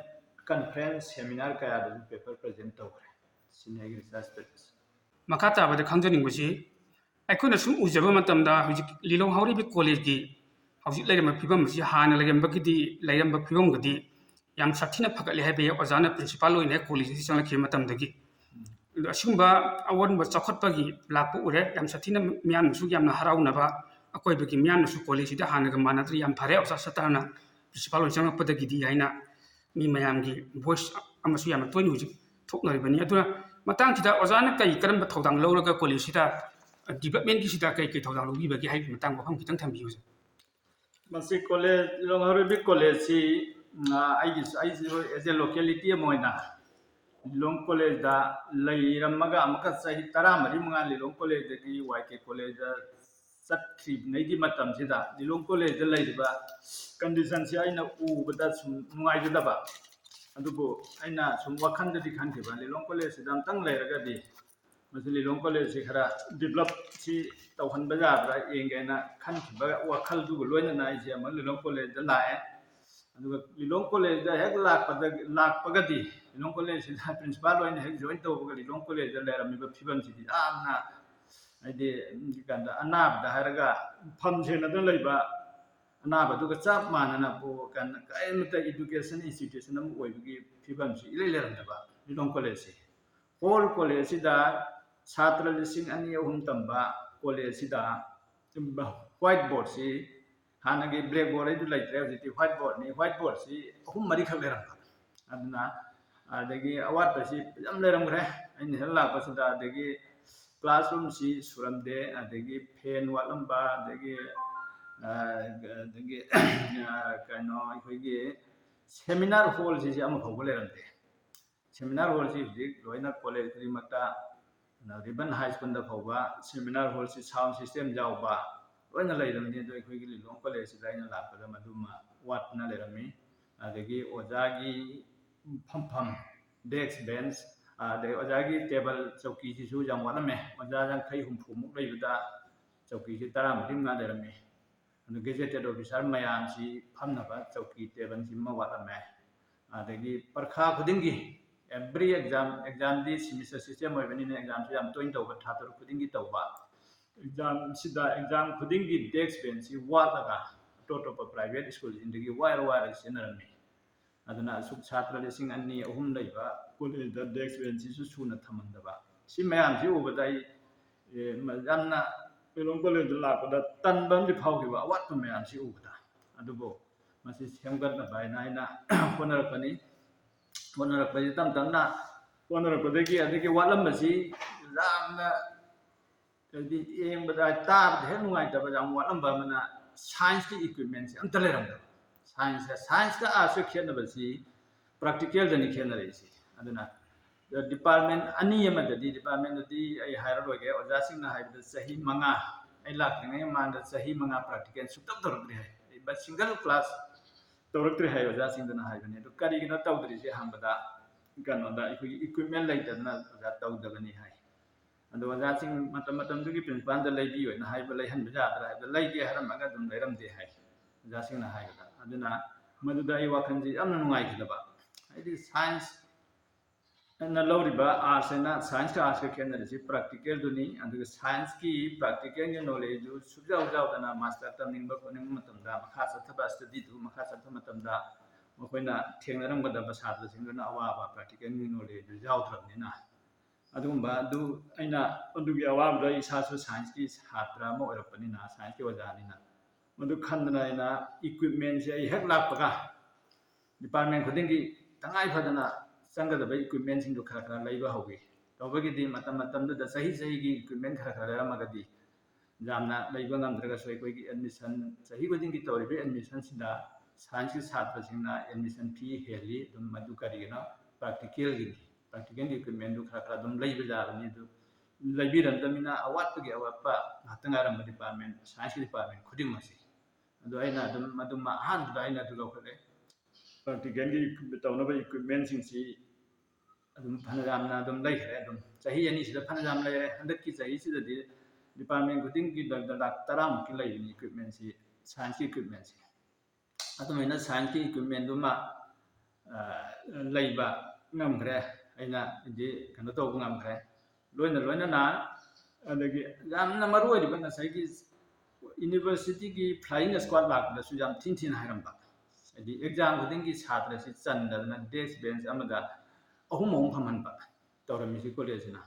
ꯀꯟꯐ꯭ꯔꯦꯟꯁ, ꯁꯦꯃꯤꯅꯥꯔ ꯀꯌꯥꯗꯁꯨ ꯄꯦꯄꯔ ꯄ꯭ꯔꯖꯦꯟ ꯇꯧꯈ꯭ꯔꯦ꯫ ꯁꯤꯅꯤ ꯑꯩꯒꯤ ꯔꯤꯁꯔꯁ ꯄꯦꯄꯔꯁꯦ꯫ ꯃꯈꯥ ꯇꯥꯕꯗ ꯈꯪꯖꯅꯤꯡꯕꯁꯤ, ꯑꯩꯈꯣꯏꯅ ꯁꯨꯝ ꯎꯖꯕ ꯃꯇꯝꯗ ꯍꯧꯖꯤꯛ ꯂꯤꯂꯣꯡ ꯍꯥꯎꯔꯩꯕꯤ ꯀꯣꯂꯦꯖꯀꯤ ꯍꯧꯖꯤꯛ ꯂꯩꯔꯝꯕ ꯐꯤꯕꯝ ꯑꯁꯤ ꯍꯥꯟꯅ ꯂꯩꯔꯝꯕꯒꯤꯗꯤ, ꯂꯩꯔꯝꯕ ꯐꯤꯕꯝꯒꯗꯤ ꯌꯥꯝ ꯁꯥꯊꯤꯅ ꯐꯒꯠꯂꯦ ꯍꯥꯏꯕ ꯌꯥꯏ, ꯑꯣꯖꯥꯅ ꯄ꯭ꯔꯤꯟꯁꯤꯄꯥꯜ ꯑꯣꯏꯅ ꯀꯣꯂꯦꯖꯁꯤꯗ ꯆꯪꯂꯛꯈꯤꯕ ꯃꯇꯝꯗꯒꯤ꯫ ꯑꯗꯣ ꯑꯁꯤꯒꯨꯝꯕ ꯑꯑꯣꯟꯕ ꯆꯥꯎꯈꯠꯄꯒꯤ ꯂꯥꯛꯄ ꯎꯔꯦ꯫ ꯌꯥꯝ ꯁꯥꯊꯤꯅ ꯃꯤꯌꯥꯝꯅꯁꯨ ꯌꯥꯝꯅ ꯍꯔꯥꯎꯅꯕ, ꯑꯀꯣꯏꯕꯒꯤ ꯃꯤꯌꯥꯝꯅꯁꯨ ꯀꯣꯂꯦꯖꯁꯤꯗ ꯍꯥꯟꯅꯒ ꯃꯥꯟꯅꯗ꯭ꯔꯦ, ꯌꯥꯝ ꯐꯔꯦ ꯑꯣꯖꯥ ꯁꯇꯥꯔꯅ ꯄ꯭ꯔꯤꯟꯁꯤꯄꯥꯜ ꯑꯣꯏꯅ ꯆꯪꯂꯛꯄꯗꯒꯤꯗꯤ ꯍꯥꯏꯅ ꯃꯤ ꯃꯌꯥꯝꯒꯤ ꯚꯣꯏꯁ ꯑꯃꯁꯨ ꯌꯥꯝꯅ ꯇꯣꯏꯅ ꯍꯧꯖꯤꯛ ꯊꯣꯛꯅꯔꯤꯕꯅꯤ꯫ ꯑꯗꯨꯅ ꯃꯇꯥꯡꯁꯤꯗ ꯑꯣꯖꯥꯅ ꯀꯔꯤ, ꯀꯔꯝꯕ ꯊꯧꯗꯥꯡ ꯂꯧꯔꯒ ꯀꯣꯂꯦꯖꯁꯤꯗ, ꯗꯤꯕꯂꯞꯃꯦꯟꯒꯤꯁꯤꯗ ꯀꯔꯤ ꯀꯔꯤ ꯊꯧꯗꯥꯡ ꯂꯧꯕꯤꯕꯒꯦ ꯍꯥꯏꯕꯒꯤ ꯃꯇꯥꯡ ꯋꯥꯐꯝ ꯈꯤꯇꯪ ꯊꯝꯕꯤꯌꯨ, ꯑꯣꯖꯥ꯫ ꯃꯁꯤ ꯀꯣꯂꯦꯖ, ꯂꯤꯂꯣꯡ ꯍꯥꯎꯔꯩꯕꯤ ꯀꯣꯂꯦꯖꯁꯤ, ꯎꯝ, ꯑ, ꯑꯩꯒꯤꯁꯨ, ꯑꯩꯁꯨ as a locality ꯑꯃ ꯑꯣꯏꯅ ꯂꯤꯂꯣꯡ ꯀꯣꯂꯦꯖꯇ ꯂꯩꯔꯝꯃꯒ ꯑꯃꯨꯛꯀ ꯆꯍꯤ ꯇꯔꯥꯃꯔꯤ ꯃꯉꯥ ꯂꯤꯂꯣꯡ ꯀꯣꯂꯦꯖꯇꯒꯤ ꯋꯥꯏ ꯀꯦ ꯀꯣꯂꯦꯖꯇ ꯆꯠꯈ꯭ꯔꯤꯉꯩꯒꯤ ꯃꯇꯝꯁꯤꯗ ꯂꯤꯂꯣꯡ ꯀꯣꯂꯦꯖꯇ ꯂꯩꯔꯤꯕ ꯀꯟꯗꯤꯁꯟꯁꯤ ꯑꯩꯅ ꯎꯕꯗ ꯁꯨꯝ ꯅꯨꯡꯉꯥꯏꯖꯗꯕ꯫ ꯑꯗꯨꯕꯨ ꯑꯩꯅ ꯁꯨꯝ ꯋꯥꯈꯜꯗꯗꯤ ꯈꯟꯈꯤꯕ, ꯂꯤꯂꯣꯡ ꯀꯣꯂꯦꯖꯁꯤꯗ ꯑꯝꯇꯪ ꯂꯩꯔꯒꯗꯤ ꯃꯁꯤ ꯂꯤꯂꯣꯡ ꯀꯣꯂꯦꯖꯁꯤ ꯈꯔ ꯗꯤꯕꯂꯞꯁꯤ ꯇꯧꯍꯟꯕ ꯌꯥꯕ꯭ꯔꯥ ꯌꯦꯡꯒꯦꯅ ꯈꯟꯈꯤꯕ ꯋꯥꯈꯜꯗꯨꯒ ꯂꯣꯏꯅꯅ ꯑꯩꯁꯦ ꯑꯃꯨꯛ ꯂꯤꯂꯣꯡ ꯀꯣꯂꯦꯖꯇ ꯂꯥꯛꯑꯦ꯫ ꯑꯗꯨꯒ ꯂꯤꯂꯣꯡ ꯀꯣꯂꯦꯖꯇ ꯍꯦꯛ ꯂꯥꯛꯄꯗ, ꯂꯥꯛꯄꯒꯗꯤ ꯂꯤꯂꯣꯡ ꯀꯣꯂꯦꯖꯁꯤꯗ ꯄ꯭ꯔꯤꯟꯁꯤꯄꯥꯜ ꯑꯣꯏꯅ ꯍꯦꯛ ꯖꯣꯏꯟ ꯇꯧꯕꯒ ꯂꯤꯂꯣꯡ ꯀꯣꯂꯦꯖꯇ ꯂꯩꯔꯝꯃꯤꯕ ꯐꯤꯕꯝꯁꯤꯗꯤ ꯌꯥꯝꯅ ꯍꯥꯏꯗꯤ ꯀꯩꯅꯣꯗ ꯑꯅꯥꯕꯗ ꯍꯥꯏꯔꯒ ꯐꯝ ꯁꯦꯟꯅꯗꯨꯅ ꯂꯩꯕ ꯑꯅꯥꯕꯗꯨꯒ ꯆꯞ ꯃꯥꯟꯅꯅ ꯄꯣ-, ꯀꯩꯅꯣ, ꯀꯔꯤꯃꯇ education institution ꯑꯃ ꯑꯣꯏꯕꯒꯤ ꯐꯤꯕꯝꯁꯤ ꯏꯂꯩ ꯂꯩꯔꯝꯗꯕ ꯂꯤꯂꯣꯡ ꯀꯣꯂꯦꯖꯁꯤ꯫ ꯍꯣꯜ ꯀꯣꯂꯦꯖꯁꯤꯗ ꯁꯥꯇ꯭ꯔ ꯂꯤꯁꯤꯡ ꯑꯅꯤ ꯑꯍꯨꯝ ꯇꯝꯕ ꯀꯣꯂꯦꯖꯁꯤꯗ white boardꯁꯤ ꯍꯥꯟꯅꯒꯤ blackboard ꯍꯥꯏꯗꯨ ꯂꯩꯇ꯭ꯔꯦ, ꯍꯧꯖꯤꯛꯇꯤ white boardꯅꯤ꯫ White boardꯁꯤ ꯑꯍꯨꯝ ꯃꯔꯤꯈꯛ ꯂꯩꯔꯝꯕ꯫ ꯑꯗꯨꯅ ꯑꯗꯒꯤ ꯑꯋꯥꯠꯄꯁꯤ ꯌꯥꯝ ꯂꯩꯔꯝꯈ꯭ꯔꯦ꯫ ꯑꯩꯅ ꯍꯦꯛ ꯂꯥꯛꯄꯁꯤꯗ ꯑꯗꯒꯤ classroomꯁꯤ ꯁꯨꯔꯝꯗꯦ, ꯑꯗꯒꯤ fan ꯋꯥꯠꯂꯝꯕ, ꯑꯗꯒꯤ, ꯑ, ꯑꯗꯒꯤ, ꯑ, ꯀꯩꯅꯣ, ꯑꯩꯈꯣꯏꯒꯤ seminar hallꯁꯤꯁꯨ ꯑꯃ ꯐꯥꯎꯕ ꯂꯩꯔꯝꯗꯦ꯫ Seminar hallꯁꯤ ꯍꯧꯖꯤꯛ ꯂꯣꯏꯅ ꯀꯣꯂꯦꯖ ꯈꯨꯗꯤꯡꯃꯛꯇ, ꯑꯗꯨꯅ ꯔꯤꯕꯟ ꯍꯥꯏ ꯁ꯭ꯀꯨꯜꯗ ꯐꯥꯎꯕ seminar hallꯁꯤ sound system ꯌꯥꯎꯕ ꯂꯣꯏꯅ ꯂꯩꯔꯕꯅꯤ꯫ ꯑꯗꯣ ꯑꯩꯈꯣꯏꯒꯤ ꯂꯤꯂꯣꯡ ꯀꯣꯂꯦꯖꯁꯤꯗ ꯑꯩꯅ ꯂꯥꯛꯄꯗ ꯃꯗꯨꯃ ꯋꯥꯠꯇꯨꯅ ꯂꯩꯔꯝꯃꯤ꯫ ꯑꯗꯒꯤ ꯑꯣꯖꯥꯒꯤ ꯐꯝꯐꯝ, desk bench, ꯑꯗꯩ ꯑꯣꯖꯥꯒꯤ table ꯆꯧꯀꯤꯁꯤꯁꯨ ꯌꯥꯝ ꯋꯥꯠꯂꯝꯃꯦ꯫ ꯑꯣꯖꯥ ꯌꯥꯡꯈꯩ ꯍꯨꯝꯐꯨꯃꯨꯛ ꯂꯩꯕꯗ ꯆꯧꯀꯤꯁꯤ ꯇꯔꯥ ꯃꯔꯤ ꯃꯉꯥ ꯂꯩꯔꯝꯃꯤ꯫ ꯑꯗꯨ gazetted officer ꯃꯌꯥꯝꯁꯤ ꯐꯝꯅꯕ ꯆꯧꯀꯤ tableꯁꯤ ꯑꯃ ꯋꯥꯠꯂꯝꯃꯦ꯫ ꯑꯗꯒꯤ ꯄꯔꯈꯥ ꯈꯨꯗꯤꯡꯒꯤ, every exam, examꯗꯤ semester system ꯑꯣꯏꯕꯅꯤꯅ examꯁꯨ ꯌꯥꯝ ꯇꯣꯏꯅ ꯇꯧꯕ, ꯊꯥ ꯇꯔꯨꯛ ꯈꯨꯗꯤꯡꯒꯤ ꯇꯧꯕ꯫ Examꯁꯤꯗ exam ꯈꯨꯗꯤꯡꯒꯤ desk benchꯁꯤ ꯋꯥꯠꯂꯒ ꯑꯇꯣꯞ ꯑꯇꯣꯞꯄ private ꯁ꯭ꯀꯨꯜꯁꯤꯡꯗꯒꯤ ꯋꯥꯏꯔ ꯋꯥꯏꯔꯒ ꯁꯤꯖꯤꯟꯅꯔꯝꯃꯤ꯫ ꯑꯗꯨꯅ ꯑꯁꯨꯛ ꯁꯥꯇ꯭ꯔ ꯂꯤꯁꯤꯡ ꯑꯅꯤ ꯑꯍꯨꯝ ꯂꯩꯕ ꯀꯣꯂꯦꯖꯇ desk benchꯁꯤꯁꯨ ꯁꯨꯅ ꯊꯝꯃꯝꯗꯕ꯫ ꯁꯤ ꯃꯌꯥꯝꯁꯤ ꯎꯕꯗ ꯑꯩ, ꯑꯦ, ꯌꯥꯝꯅ ꯂꯤꯂꯣꯡ ꯀꯣꯂꯦꯖꯇ ꯂꯥꯛꯄꯗ ꯇꯟꯕ ꯑꯃꯗꯤ ꯐꯥꯎꯈꯤꯕ, ꯑꯋꯥꯠꯄ ꯃꯌꯥꯝꯁꯤ ꯎꯕꯗ꯫ ꯑꯗꯨꯕꯨ ꯃꯁꯤ ꯁꯦꯝꯒꯠꯅꯕ ꯍꯥꯏꯅ ꯑꯩꯅ ꯍꯣꯠꯅꯔꯛꯄꯅꯤ꯫ ꯍꯣꯠꯅꯔꯛꯄꯁꯤ ꯇꯞ ꯇꯞꯅ ꯍꯣꯠꯅꯔꯛꯄꯗꯒꯤ ꯑꯗꯒꯤ ꯋꯥꯠꯂꯝꯕꯁꯤ ꯌꯥꯝꯅ, ꯍꯥꯏꯗꯤ ꯌꯦꯡꯕꯗ, ꯇꯥꯕꯗ ꯍꯦꯛ ꯅꯨꯡꯉꯥꯏꯇꯕ ꯌꯥꯝ ꯋꯥꯠꯂꯝꯕ ꯑꯃꯅ scienceꯀꯤ equipmentꯁꯤ ꯑꯝꯇ ꯂꯩꯔꯝꯗꯕ꯫ Science, scienceꯀ artsꯀ ꯈꯦꯠꯅꯕꯁꯤ practicalꯗꯅꯤ ꯈꯦꯠꯅꯔꯛꯏꯁꯤ꯫ ꯑꯗꯨꯅ department ꯑꯅꯤ ꯑꯃꯗꯗꯤ, departmentꯗꯗꯤ ꯑꯩ ꯍꯥꯏꯔꯔꯣꯏꯒꯦ, ꯑꯣꯖꯥꯁꯤꯡꯅ ꯍꯥꯏꯕꯗ ꯆꯍꯤ ꯃꯉꯥ, ꯑꯩ ꯂꯥꯛꯇ꯭ꯔꯤꯉꯩ ꯃꯃꯥꯡꯗ ꯆꯍꯤ ꯃꯉꯥ practical ꯁꯨꯡꯇꯧ ꯇꯧꯔꯛꯇ꯭ꯔꯤ ꯍꯥꯏ꯫ Single class ꯇꯧꯔꯛꯇ꯭ꯔꯤ ꯍꯥꯏ ꯑꯣꯖꯥꯁꯤꯡꯗꯨꯅ ꯍꯥꯏꯕꯅꯤ꯫ ꯑꯗꯨ ꯀꯔꯤꯒꯤꯅꯣ ꯇꯧꯗ꯭ꯔꯤꯁꯦ ꯍꯪꯕꯗ, ꯀꯩꯅꯣꯗ, ꯑꯩꯈꯣꯏꯒꯤ equipment ꯂꯩꯇꯗꯅ ꯑꯣꯖꯥ ꯇꯧꯗꯕꯅꯤ ꯍꯥꯏ꯫ ꯑꯗꯣ ꯑꯣꯖꯥꯁꯤꯡ ꯃꯇꯝ ꯃꯇꯝꯗꯨꯒꯤ principalꯗ ꯂꯩꯕꯤꯌꯨ ꯍꯥꯏꯅ ꯍꯥꯏꯕ, ꯂꯩꯍꯟꯕ ꯌꯥꯗ꯭ꯔꯥ ꯍꯥꯏꯕꯗ, ꯂꯩꯒꯦ ꯍꯥꯏꯔꯝꯃꯒ ꯑꯗꯨꯝ ꯂꯩꯔꯝꯗꯦ ꯍꯥꯏ ꯑꯣꯖꯥꯁꯤꯡꯅ ꯍꯥꯏꯕꯗ꯫ ꯑꯗꯨꯅ ꯃꯗꯨꯗ ꯑꯩ ꯋꯥꯈꯜꯁꯤ ꯌꯥꯝꯅ ꯅꯨꯡꯉꯥꯏꯈꯤꯗꯕ꯫ ꯍꯥꯏꯗꯤ science ꯅꯪꯅ ꯂꯧꯔꯤꯕ ꯑꯥꯔꯠꯁ ꯍꯥꯏꯅ ꯁꯥꯏꯟꯁꯀ ꯑꯥꯔꯠꯁꯀ ꯈꯦꯠꯅꯔꯤꯁꯤ ꯄ꯭ꯔꯥꯛꯇꯤꯀꯦꯜꯗꯨꯅꯤ꯫ ꯑꯗꯨꯒ ꯁꯥꯏꯟꯁꯀꯤ ꯄ꯭ꯔꯥꯛꯇꯤꯀꯦꯜꯒꯤ ꯅꯣꯂꯦꯖꯇꯨ ꯁꯨꯛꯌꯥꯎ ꯌꯥꯎꯗꯅ ꯃꯥꯁꯇꯔ ꯇꯝꯅꯤꯡꯕ ꯈꯣꯠꯅꯤꯡꯕ ꯃꯇꯝꯗ, ꯃꯈꯥ ꯆꯠꯊꯕ ꯁ꯭ꯇꯗꯤꯗꯨ ꯃꯈꯥ ꯆꯠꯊꯕ ꯃꯇꯝꯗ ꯃꯈꯣꯏꯅ ꯊꯦꯡꯅꯔꯝꯒꯗꯕ ꯁꯥꯇ꯭ꯔꯁꯤꯡꯗꯨꯅ ꯑꯋꯥꯕ ꯄ꯭ꯔꯥꯛꯇꯤꯀꯦꯜꯒꯤ ꯅꯣꯂꯦꯖꯇꯨ ꯌꯥꯎꯗ꯭ꯔꯕꯅꯤꯅ꯫ ꯑꯗꯨꯒꯨꯝꯕ ꯑꯗꯨ ꯑꯩꯅ ꯑꯗꯨꯒꯤ ꯑꯋꯥꯕꯗꯣ ꯑꯩ ꯏꯁꯥꯁꯨ ꯁꯥꯏꯟꯁꯀꯤ ꯁꯥꯇ꯭ꯔ ꯑꯃ ꯑꯣꯏꯔꯛꯄꯅꯤꯅ, ꯁꯥꯏꯟꯁꯀꯤ ꯑꯣꯖꯥꯅꯤꯅ, ꯃꯗꯨ ꯈꯟꯗꯅ ꯑꯩꯅ ꯏꯀ꯭ꯋꯤꯞꯃꯦꯟꯁꯦ ꯑꯩ ꯍꯦꯛ ꯂꯥꯛꯄꯒ ꯗꯤꯄꯥꯔꯠꯃꯦꯟ ꯈꯨꯗꯤꯡꯒꯤ ꯇꯉꯥꯏ ꯐꯗꯅ ꯆꯪꯒꯗꯕ ꯏꯀ꯭ꯋꯤꯞꯃꯦꯟꯁꯤꯡꯗꯨ ꯈꯔ ꯈꯔ ꯂꯩꯕ ꯍꯧꯏ꯫ ꯇꯧꯕꯒꯤꯗꯤ ꯃꯇꯝ ꯃꯇꯝꯗꯨꯗ ꯆꯍꯤ ꯆꯍꯤꯒꯤ ꯏꯀ꯭ꯋꯤꯞꯃꯦꯟ ꯈꯔ ꯈꯔ ꯂꯩꯔꯝꯃꯒꯗꯤ ꯌꯥꯝꯅ ꯂꯩꯕ ꯉꯝꯗ꯭ꯔꯒꯁꯨ, ꯑꯩꯈꯣꯏꯒꯤ ꯑꯦꯗꯃꯤꯁꯟ, ꯆꯍꯤ ꯈꯨꯗꯤꯡꯒꯤ ꯇꯧꯔꯤꯕ ꯑꯦꯗꯃꯤꯁꯟꯁꯤꯗ ꯁꯥꯏꯟꯁꯀꯤ ꯁꯥꯇ꯭ꯔꯁꯤꯡꯅ ꯑꯦꯗꯃꯤꯁꯟ ꯐꯤ ꯍꯦꯜꯂꯤ꯫ ꯑꯗꯨꯝ ꯃꯗꯨ ꯀꯔꯤꯒꯤꯅꯣ? ꯄ꯭ꯔꯥꯛꯇꯤꯀꯦꯜꯒꯤꯅꯤ꯫ ꯄ꯭ꯔꯥꯛꯇꯤꯀꯦꯜꯒꯤ ꯏꯀ꯭ꯋꯤꯞꯃꯦꯟꯗꯨ ꯈꯔ ꯈꯔ ꯑꯗꯨꯝ ꯂꯩꯕ ꯌꯥꯕꯅꯤ꯫ ꯑꯗꯨ ꯂꯩꯕꯤꯔꯝꯗꯕꯅꯤꯅ ꯑꯋꯥꯠꯄꯒꯤ ꯑꯋꯥꯠꯄ ꯉꯥꯛꯇ ꯉꯥꯏꯔꯝꯕ ꯗꯤꯄꯥꯔꯠꯃꯦꯟ, ꯁꯥꯏꯟꯁꯀꯤ ꯗꯤꯄꯥꯔꯠꯃꯦꯟ ꯈꯨꯗꯤꯡꯃꯛꯁꯤ꯫ ꯑꯗꯨ ꯑꯩꯅ ꯑꯗꯨꯝ, ꯑꯗꯨꯝ ꯑꯍꯥꯟꯕꯗ ꯑꯩꯅ ꯑꯗꯨ ꯂꯧꯈꯠꯂꯦ꯫ ꯄ꯭ꯔꯥꯛꯇꯤꯀꯦꯜꯒꯤ ꯇꯧꯅꯕ ꯏꯀ꯭ꯋꯤꯞꯃꯦꯟꯁꯤꯡꯁꯤ ꯑꯗꯨꯝ ꯐꯅꯌꯥꯝꯅ ꯑꯗꯨꯝ ꯂꯩꯈ꯭ꯔꯦ꯫ ꯑꯗꯨꯝ ꯆꯍꯤ ꯑꯅꯤꯁꯤꯗ ꯐꯅꯌꯥꯝ ꯂꯩꯔꯦ꯫ ꯍꯟꯗꯛꯀꯤ ꯆꯍꯤꯁꯤꯗꯗꯤ ꯗꯤꯄꯥꯔꯠꯃꯦꯟ ꯈꯨꯗꯤꯡꯒꯤ ꯂꯥꯛ ꯇꯔꯥꯃꯨꯛꯀꯤ ꯂꯩꯕꯅꯤ ꯏꯀ꯭ꯋꯤꯞꯃꯦꯟꯁꯤ, ꯁꯥꯏꯟꯁꯀꯤ ꯏꯀ꯭ꯋꯤꯞꯃꯦꯟꯁꯤ꯫ ꯑꯗꯨꯃꯥꯏꯅ ꯁꯥꯏꯟꯁꯀꯤ ꯏꯀ꯭ꯋꯤꯞꯃꯦꯟꯗꯨꯃ, ꯑ, ꯂꯩꯕ ꯉꯝꯈ꯭ꯔꯦ꯫ ꯑꯩꯅ ꯍꯥꯏꯗꯤ ꯀꯩꯅꯣ ꯇꯧꯕ ꯉꯝꯈ꯭ꯔꯦ꯫ ꯂꯣꯏꯅ ꯂꯣꯏꯅꯅ ꯑꯗꯒꯤ ꯌꯥꯝꯅ ꯃꯔꯨ ꯑꯣꯏꯔꯤꯕ ꯉꯁꯥꯏꯒꯤ ꯌꯨꯅꯤꯚꯔꯁꯤꯇꯤꯒꯤ ꯐ꯭ꯂꯥꯏꯌꯤꯡ ꯁ꯭ꯀ꯭ꯋꯥꯗ ꯂꯥꯛꯄꯗꯁꯨ ꯌꯥꯝ ꯊꯤꯅ ꯊꯤꯅ ꯍꯥꯏꯔꯝꯕ꯫ ꯍꯥꯏꯗꯤ ꯑꯦꯛꯖꯥꯝ ꯈꯨꯗꯤꯡꯒꯤ ꯁꯥꯇ꯭ꯔꯁꯤ ꯆꯟꯗꯗꯅ ꯗꯦꯁꯛ ꯕꯦꯟꯆ ꯑꯃꯗ ꯑꯍꯨꯝ ꯑꯍꯨꯝ ꯐꯝꯍꯟꯕ ꯇꯧꯔꯝꯃꯤꯁꯤ ꯀꯣꯂꯦꯖꯁꯤꯅ꯫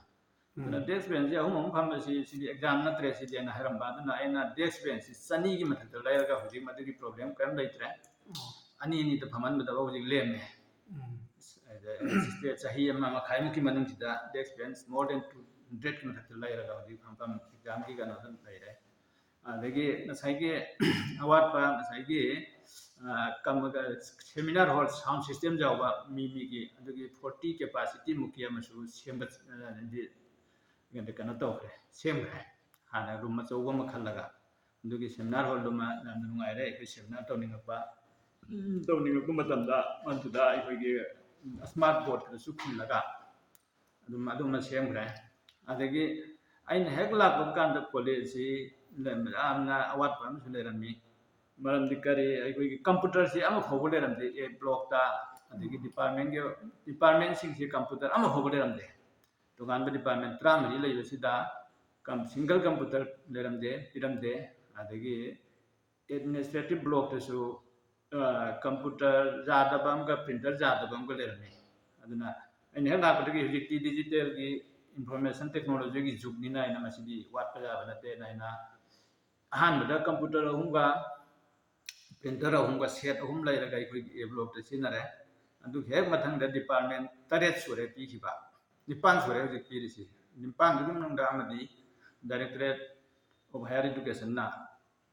ꯑꯗꯨꯅ ꯎꯝ꯫ ꯗꯦꯁꯛ ꯕꯦꯟꯆꯁꯤ ꯑꯍꯨꯝ ꯑꯍꯨꯝ ꯐꯝꯕꯁꯤ ꯁꯤꯗꯤ ꯑꯦꯛꯖꯥꯝ ꯅꯠꯇ꯭ꯔꯦ ꯁꯤꯗꯤ ꯑꯅ ꯍꯥꯏꯔꯝꯕ꯫ ꯑꯗꯨꯅ ꯑꯩꯅ ꯗꯦꯁꯛ ꯕꯦꯟꯆꯁꯤ ꯆꯅꯤꯒꯤ ꯃꯊꯛꯇ ꯂꯩꯔꯒ ꯍꯧꯖꯤꯛ ꯃꯗꯨꯒꯤ ꯄ꯭ꯔꯣꯕ꯭ꯂꯦꯝ ꯀꯔꯤꯝ ꯂꯩꯇ꯭ꯔꯦ꯫ ꯑꯣ꯫ ꯑꯅꯤ ꯑꯅꯤꯗ ꯐꯝꯍꯟꯕꯗ ꯍꯧꯖꯤꯛ ꯂꯦꯝꯃꯦ꯫ ꯎꯝ꯫ ꯑꯗ ꯆꯍꯤ ꯑꯃ ꯃꯈꯥꯏꯃꯨꯛꯀꯤ ꯃꯅꯨꯡꯁꯤꯗ desk bench more than two hundredꯀꯤ ꯃꯊꯛꯇ ꯂꯩꯔꯒ ꯍꯧꯖꯤꯛ ꯐꯝꯐꯝ ꯑꯦꯛꯖꯥꯝꯒꯤ ꯀꯩꯅꯣ ꯑꯗꯨꯝ ꯂꯩꯔꯦ꯫ ꯑꯗꯒꯤ ꯉꯁꯥꯏꯒꯤ ꯑꯋꯥꯠꯄ ꯉꯁꯥꯏꯒꯤ, ꯑ, ꯀꯝ-, ꯁꯦꯃꯤꯅꯥꯔ ꯍꯣꯜ ꯁꯥꯎꯟ ꯁꯤꯁꯇꯦꯝ ꯌꯥꯎꯕ ꯃꯤ ꯃꯤꯒꯤ ꯑꯗꯨꯒꯤ forty capacity ꯃꯨꯛꯀꯤ ꯑꯃꯁꯨ ꯁꯦꯝꯒꯠ-, ꯑ, ꯍꯥꯏꯗꯤ ꯀꯩꯅꯣ ꯇꯧꯈ꯭ꯔꯦ, ꯁꯦꯝꯈ꯭ꯔꯦ꯫ ꯍꯥꯟꯅ ꯔꯨꯝ ꯑꯆꯧꯕ ꯑꯃ ꯈꯜꯂꯒ ꯑꯗꯨꯒꯤ ꯁꯦꯃꯤꯅꯥꯔ ꯍꯣꯜꯗꯨꯃ ꯌꯥꯝꯅ ꯅꯨꯡꯉꯥꯏꯔꯦ꯫ ꯑꯩꯈꯣꯏ ꯁꯦꯃꯤꯅꯥꯔ ꯇꯧꯅꯤꯡꯉꯛꯄ, ꯇꯧꯅꯤꯡꯉꯛꯄ ꯃꯇꯝꯗ ꯃꯗꯨꯗ ꯑꯩꯈꯣꯏꯒꯤ ꯁ꯭ꯃꯥꯔꯠ ꯕꯣꯔꯗꯇꯁꯨ ꯈꯤꯜꯂꯒ ꯑꯗꯨꯝ ꯑꯗꯨꯃ ꯁꯦꯝꯈ꯭ꯔꯦ꯫ ꯑꯗꯒꯤ ꯑꯩꯅ ꯍꯦꯛ ꯂꯥꯛꯄ ꯀꯥꯟꯗ ꯀꯣꯂꯦꯖꯁꯤ ꯌꯥꯝꯅ ꯑꯋꯥꯠꯄ ꯑꯃꯁꯨ ꯂꯩꯔꯝꯃꯤ꯫ ꯃꯔꯝꯗꯤ ꯀꯔꯤ, ꯑꯩꯈꯣꯏꯒꯤ ꯀꯝꯄ꯭ꯌꯨꯇꯔꯁꯤ ꯑꯃ ꯐꯥꯎꯕ ꯂꯩꯔꯝꯗꯦ꯫ ꯑꯦ ꯕ꯭ꯂꯣꯛꯇ ꯑꯗꯒꯤ ꯗꯤꯄꯥꯔꯠꯃꯦꯟꯒꯤ ꯗꯤꯄꯥꯔꯠꯃꯦꯟꯁꯤꯡꯁꯤ ꯀꯝꯄ꯭ꯌꯨꯇꯔ ꯑꯃ ꯐꯥꯎꯕ ꯂꯩꯔꯝꯗꯦ꯫ ꯇꯣꯉꯥꯟꯕ ꯗꯤꯄꯥꯔꯠꯃꯦꯟ ꯇꯔꯥꯃꯔꯤ ꯂꯩꯕꯁꯤꯗ ꯁꯤꯡꯒꯜ ꯀꯝꯄ꯭ꯌꯨꯇꯔ ꯂꯩꯔꯝꯗꯦ, ꯄꯤꯔꯝꯗꯦ꯫ ꯑꯗꯒꯤ ꯑꯦꯗꯃꯤꯅꯤꯁꯇ꯭ꯔꯦꯇꯤꯚ ꯕ꯭ꯂꯣꯛꯇꯁꯨ ꯀꯝꯄ꯭ꯌꯨꯇꯔ ꯌꯥꯗꯕ ꯑꯃꯒ ꯄ꯭ꯔꯤꯟꯇꯔ ꯌꯥꯗꯕ ꯑꯃꯒ ꯂꯩꯔꯝꯃꯤ꯫ ꯑꯗꯨꯅ ꯑꯩꯅ ꯍꯦꯛ ꯂꯥꯛꯄꯗꯒꯤ ꯍꯧꯖꯤꯛꯇꯤ ꯗꯤꯖꯤꯇꯦꯜꯒꯤ ꯏꯟꯐꯣꯔꯃꯦꯁꯟ ꯇꯦꯛꯅꯣꯂꯣꯖꯤꯒꯤ ꯖꯨꯒꯅꯤꯅ ꯑꯩꯅ ꯃꯁꯤꯗꯤ ꯋꯥꯠꯄ ꯌꯥꯕ ꯅꯠꯇꯦꯅ ꯑꯩꯅ ꯑꯍꯥꯟꯕꯗ ꯀꯝꯄ꯭ꯌꯨꯇꯔ ꯑꯍꯨꯝꯒ ꯄ꯭ꯔꯤꯟꯇꯔ ꯑꯍꯨꯝꯒ ꯁꯦꯠ ꯑꯍꯨꯝ ꯂꯩꯔꯒ ꯑꯩꯈꯣꯏꯒꯤ ꯑꯦ ꯕ꯭ꯂꯣꯛꯇ ꯁꯤꯖꯤꯟꯅꯔꯦ꯫ ꯑꯗꯨꯒꯤ ꯍꯦꯛ ꯃꯊꯪꯗ ꯗꯤꯄꯥꯔꯠꯃꯦꯟ ꯇꯔꯦꯠ ꯁꯨꯔꯦ ꯄꯤꯈꯤꯕ, ꯅꯤꯄꯥꯟ ꯁꯨꯔꯦ ꯍꯧꯖꯤꯛ ꯄꯤꯔꯤꯁꯤ꯫ ꯅꯤꯄꯥꯟꯗꯨꯒꯤ ꯃꯅꯨꯡꯗ ꯑꯃꯗꯤ ꯗꯥꯏꯔꯦꯛꯇꯣꯔꯦꯠ ꯑꯣꯐ ꯍꯥꯌꯔ ꯏꯗꯨꯀꯦꯁꯟꯅ